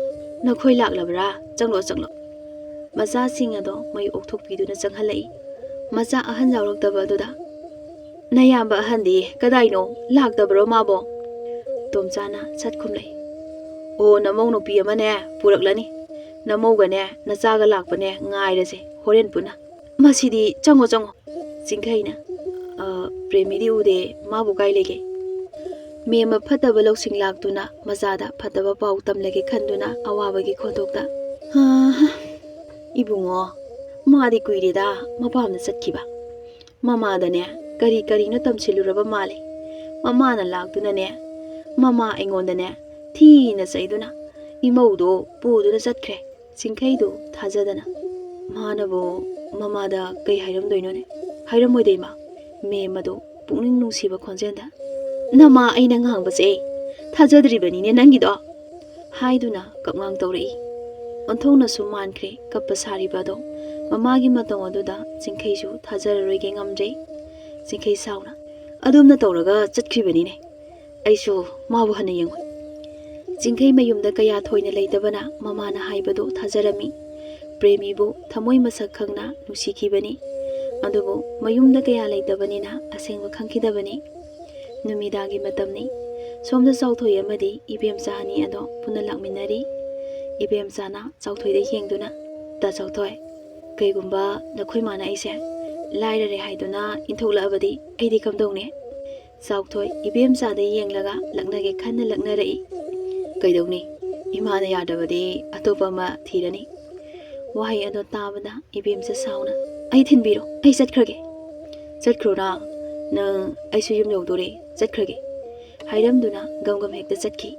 "ꯅꯈꯣꯏ ꯂꯥꯛꯂꯕ꯭ꯔꯥ? ꯆꯪꯂꯣ, ꯆꯪꯂꯣ"꯫ ꯃꯆꯥꯁꯤꯡ ꯑꯗꯣ ꯃꯌꯨꯝ ꯑꯣꯛꯊꯣꯛꯄꯤꯗꯨꯅ ꯆꯪꯍꯜꯂꯛꯏ꯫ ꯃꯆꯥ ꯑꯍꯟ ꯌꯥꯎꯔꯛꯇꯕ ꯑꯗꯨꯗ, "ꯅꯌꯥꯝꯕ ꯑꯍꯟꯗꯤ ꯀꯗꯥꯏꯅꯣ? ꯂꯥꯛꯇꯕ꯭ꯔꯣ ꯃꯥꯕꯣ?" ꯇꯣꯝꯆꯥꯅ ꯁꯠ ꯈꯨꯝꯂꯛꯏ, "ꯑꯣ, ꯅꯃꯧ ꯅꯨꯄꯤ ꯑꯃꯅꯦ ꯄꯨꯔꯛꯂꯅꯤ꯫ ꯅꯃꯧꯒꯅꯦ ꯅꯆꯥꯒ ꯂꯥꯛꯄꯅꯦ ꯉꯥꯏꯔꯁꯦ ꯍꯣꯔꯦꯟ ꯄꯨꯟꯅ"꯫ "ꯃꯁꯤꯗꯤ, ꯆꯪꯉꯣ, ꯆꯪꯉꯣ"꯫ ꯆꯤꯡꯈꯩꯅ, "ꯑ, ꯄ꯭ꯔꯦꯃꯤꯗꯤ ꯎꯗꯦ, ꯃꯥꯕꯨ ꯀꯥꯏ ꯂꯩꯒꯦ?" ꯃꯦꯝꯃ ꯐꯠꯇꯕ ꯂꯧꯁꯤꯡ ꯂꯥꯛꯇꯨꯅ ꯃꯆꯥꯗ ꯐꯠꯇꯕ ꯄꯥꯎ ꯇꯝꯂꯒꯦ ꯈꯟꯗꯨꯅ ꯑꯋꯥꯕꯒꯤ ꯈꯣꯟꯊꯣꯛꯇ, "ꯍꯥ, ꯏꯕꯨꯡꯉꯣ, ꯃꯥꯗꯤ ꯀꯨꯏꯔꯦꯗ ꯃꯄꯥꯝꯗ ꯆꯠꯈꯤꯕ꯫ ꯃꯃꯥꯗꯅꯦ ꯀꯔꯤ ꯀꯔꯤꯅꯣ ꯇꯝꯁꯤꯜꯂꯨꯔꯕ ꯃꯥꯜꯂꯦ꯫ ꯃꯃꯥꯅ ꯂꯥꯛꯇꯨꯅꯅꯦ, ꯃꯃꯥ ꯑꯩꯉꯣꯟꯗꯅꯦ ꯊꯤꯅ ꯆꯩꯗꯨꯅ ꯏꯃꯧꯗꯣ ꯄꯨꯗꯨꯅ ꯆꯠꯈ꯭ꯔꯦ꯫ ꯆꯤꯡꯈꯩꯗꯨ ꯊꯥꯖꯗꯅ, "ꯃꯥꯅꯕꯨ ꯃꯃꯥꯗ ꯀꯩ ꯍꯥꯏꯔꯝꯗꯣꯏꯅꯣꯅꯦ?" "ꯍꯥꯏꯔꯝꯃꯣꯏꯗ ꯏꯃꯥ," ꯃꯦꯝ ꯑꯗꯨ ꯄꯨꯛꯅꯤꯡ ꯅꯨꯡꯁꯤꯕ ꯈꯣꯟꯖꯦꯜꯗ, "ꯅꯃꯥ ꯑꯩꯅ ꯉꯥꯡꯕꯁꯦ ꯊꯥꯖꯗ꯭ꯔꯤꯕꯅꯤꯅꯦ ꯅꯪꯒꯤꯗꯣ?" ꯍꯥꯏꯗꯨꯅ ꯀꯞꯉꯥꯡ ꯇꯧꯔꯛꯏ꯫ ꯑꯣꯟꯊꯣꯛꯅꯁꯨ ꯃꯥꯟꯈ꯭ꯔꯦ ꯀꯞꯄ ꯁꯥꯔꯤꯕ ꯑꯗꯣ꯫ ꯃꯃꯥꯒꯤ ꯃꯇꯧ ꯑꯗꯨꯗ ꯆꯤꯡꯈꯩꯁꯨ ꯊꯥꯖꯔꯔꯣꯏꯒꯦ ꯉꯝꯗ꯭ꯔꯦ꯫ ꯆꯤꯡꯈꯩ ꯁꯥꯎꯅ, "ꯑꯗꯨꯝꯅ ꯇꯧꯔꯒ ꯆꯠꯈ꯭ꯔꯤꯕꯅꯤꯅꯦ꯫ ꯑꯩꯁꯨ ꯃꯥꯕꯨ ꯍꯟꯅ ꯌꯦꯡꯉꯨ꯫" ꯆꯤꯡꯈꯩ ꯃꯌꯨꯝꯗ ꯀꯌꯥ ꯊꯣꯏꯅ ꯂꯩꯇꯕꯅ ꯃꯃꯥꯅ ꯍꯥꯏꯕꯗꯨ ꯊꯥꯖꯔꯝꯃꯤ꯫ ꯄ꯭ꯔꯦꯃꯤꯕꯨ ꯊꯃꯣꯏ ꯃꯁꯛ ꯈꯪꯅ ꯅꯨꯡꯁꯤꯈꯤꯕꯅꯤ꯫ ꯑꯗꯨꯕꯨ ꯃꯌꯨꯝꯗ ꯀꯌꯥ ꯂꯩꯇꯕꯅꯤꯅ ꯑꯁꯦꯡꯕ ꯈꯪꯈꯤꯗꯕꯅꯤ꯫ ꯅꯨꯃꯤꯗꯥꯡꯒꯤ ꯃꯇꯝꯅꯤ꯫ ꯁꯣꯝꯗ ꯆꯥꯎꯊꯣꯏ ꯑꯃꯗꯤ ꯏꯕꯦꯝꯆꯥ ꯑꯅꯤ ꯑꯗꯣ ꯄꯨꯟꯅ ꯂꯥꯛꯃꯤꯟꯅꯔꯤ꯫ ꯏꯕꯦꯝꯆꯥꯅ ꯆꯥꯎꯊꯣꯏꯗ ꯌꯦꯡꯗꯨꯅ, "ꯇꯥ ꯆꯥꯎꯊꯣꯏ, ꯀꯩꯒꯨꯝꯕ ꯅꯈꯣꯏ ꯃꯥꯅ ꯑꯩꯁꯦ ꯂꯥꯏꯔꯔꯦ ꯍꯥꯏꯗꯨꯅ ꯏꯟꯊꯣꯛꯂꯛꯑꯕꯗꯤ ꯑꯩꯗꯤ ꯀꯝꯗꯧꯅꯤ?" ꯆꯥꯎꯊꯣꯏ ꯏꯕꯦꯝꯆꯥꯗ ꯌꯦꯡꯂꯒ ꯂꯛꯅꯒꯦ ꯈꯟꯅ ꯂꯛꯅꯔꯛꯏ꯫ "ꯀꯩꯗꯧꯅꯤ? ꯏꯃꯥꯅ ꯌꯥꯗ꯭ꯔꯕꯗꯤ ꯑꯇꯣꯞꯄ ꯑꯃ ꯊꯤꯔꯅꯤ꯫" ꯋꯥꯍꯩ ꯑꯗꯣ ꯇꯥꯕꯗ ꯏꯕꯦꯝꯆꯥ ꯁꯥꯎꯅ, "ꯑꯩ ꯊꯤꯟꯕꯤꯔꯣ, ꯑꯩ ꯆꯠꯈ꯭ꯔꯒꯦ꯫" "ꯆꯠꯈ꯭ꯔꯣꯅ, ꯅꯪ, ꯑꯩꯁꯨ ꯌꯨꯝ ꯌꯧꯗꯣꯔꯦ, ꯆꯠꯈ꯭ꯔꯒꯦ," ꯍꯥꯏꯔꯝꯗꯨꯅ ꯒꯝ ꯒꯝ ꯍꯦꯛꯇ ꯆꯠꯈꯤ꯫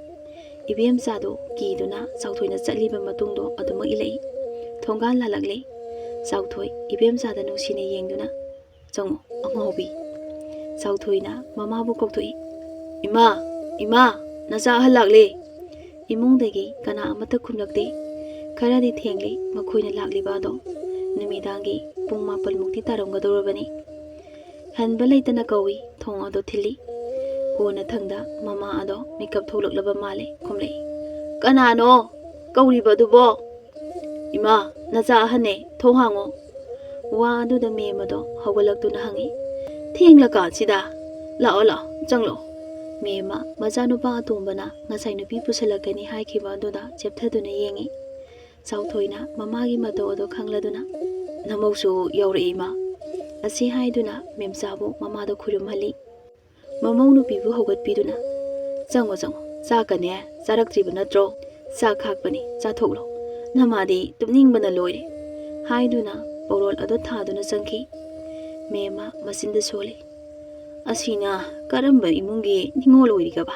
ꯏꯕꯦꯝꯆꯥꯗꯣ ꯀꯤꯗꯨꯅ ꯆꯥꯎꯊꯣꯏꯅ ꯆꯠꯂꯤꯕ ꯃꯇꯨꯡꯗꯣ ꯑꯗꯨꯃꯛ ꯏꯜꯂꯛꯏ꯫ ꯊꯣꯡꯒꯥꯜ ꯂꯥꯜꯂꯛꯂꯦ꯫ ꯆꯥꯎꯊꯣꯏ ꯏꯕꯦꯝꯆꯥꯗ ꯅꯨꯡꯁꯤꯅ ꯌꯦꯡꯗꯨꯅ, "ꯆꯪꯉꯣ ꯑꯉꯥꯎꯕꯤ꯫" ꯆꯥꯎꯊꯣꯏꯅ ꯃꯃꯥꯕꯨ ꯀꯧꯊꯣꯛꯏ꯫ "ꯏꯃꯥ, ꯏꯃꯥ, ꯅꯆꯥ ꯑꯍꯜ ꯂꯥꯛꯂꯦ!" ꯏꯃꯨꯡꯗꯒꯤ ꯀꯅꯥ ꯑꯃꯠꯇ ꯈꯨꯝꯂꯛꯇꯦ꯫ ꯈꯔꯗꯤ ꯊꯦꯡꯂꯦ ꯃꯈꯣꯏꯅ ꯂꯥꯛꯂꯤꯕ ꯑꯗꯣ꯫ ꯅꯨꯃꯤꯗꯥꯡꯒꯤ ꯄꯨꯡ ꯃꯥꯄꯜꯃꯨꯛꯇꯤ ꯇꯥꯔꯝꯒꯗꯧꯔꯕꯅꯤ꯫ ꯍꯟꯕ ꯂꯩꯇꯅ ꯀꯧꯏ, ꯊꯣꯡ ꯑꯗꯣ ꯊꯤꯜꯂꯤ꯫ ꯀꯣꯟꯅꯊꯪꯗ ꯃꯃꯥ ꯑꯗꯣ ꯃꯤꯀꯞ ꯊꯣꯛꯂꯛꯂꯕ ꯃꯥꯜꯂꯦ, ꯈꯨꯝꯂꯛꯏ꯫ "ꯀꯅꯥꯅꯣ? ꯀꯧꯔꯤꯕ ꯑꯗꯨꯕꯣ?" "ꯏꯃꯥ, ꯅꯆꯥ ꯑꯍꯟꯅꯦ, ꯊꯣꯡ ꯍꯥꯡꯉꯣ꯫" ꯋꯥ ꯑꯗꯨꯗ ꯃꯦꯝ ꯑꯗꯣ ꯍꯧꯒꯠꯂꯛꯇꯨꯅ ꯍꯪꯉꯤ, "ꯊꯦꯡꯂꯀꯥꯟꯁꯤꯗ? ꯂꯥꯛꯑꯣ, ꯂꯥꯛꯑꯣ, ꯆꯪꯂꯛꯑꯣ꯫" ꯃꯦꯝꯃ, ꯃꯆꯥꯅꯨꯄꯥ ꯑꯇꯣꯝꯕꯅ ꯉꯁꯥꯏ ꯅꯨꯄꯤ ꯄꯨꯁꯜꯂꯛꯀꯅꯤ ꯍꯥꯏꯈꯤꯕ ꯑꯗꯨꯗ ꯆꯦꯞꯊꯗꯨꯅ ꯌꯦꯡꯉꯤ꯫ ꯆꯥꯎꯊꯣꯏꯅ ꯃꯃꯥꯒꯤ ꯃꯇꯧ ꯑꯗꯣ ꯈꯪꯂꯗꯨꯅ, "ꯅꯃꯧꯁꯨ ꯌꯧꯔꯛꯑꯦ ꯏꯃꯥ" ꯑꯁꯤ ꯍꯥꯏꯗꯨꯅ ꯃꯦꯝꯆꯥꯕꯨ ꯃꯃꯥꯗ ꯈꯨꯔꯨꯝꯍꯜꯂꯤ꯫ ꯃꯃꯧ ꯅꯨꯄꯤꯕꯨ ꯍꯧꯒꯠꯄꯤꯗꯨꯅ, "ꯆꯪꯉꯣ, ꯆꯪꯉꯣ, ꯆꯥꯛꯀꯅꯦ ꯆꯥꯔꯛꯇ꯭ꯔꯤꯕ ꯅꯠꯇ꯭ꯔꯣ? ꯆꯥꯛ ꯈꯥꯛꯄꯅꯤ, ꯆꯥꯊꯣꯛꯂꯣ꯫ ꯅꯃꯥꯗꯤ ꯇꯨꯝꯅꯤꯡꯕꯅ ꯂꯣꯏꯔꯦ" ꯍꯥꯏꯗꯨꯅ ꯄꯧꯔꯣꯜ ꯑꯗꯨ ꯊꯥꯗꯨꯅ ꯆꯪꯈꯤ꯫ ꯃꯦꯝꯃ ꯃꯆꯤꯟꯗ ꯁꯣꯜꯂꯤ꯫ ꯑꯁꯤꯅ ꯀꯔꯝꯕ ꯏꯃꯨꯡꯒꯤ ꯅꯤꯉꯣꯜ ꯑꯣꯏꯔꯤꯒꯕ?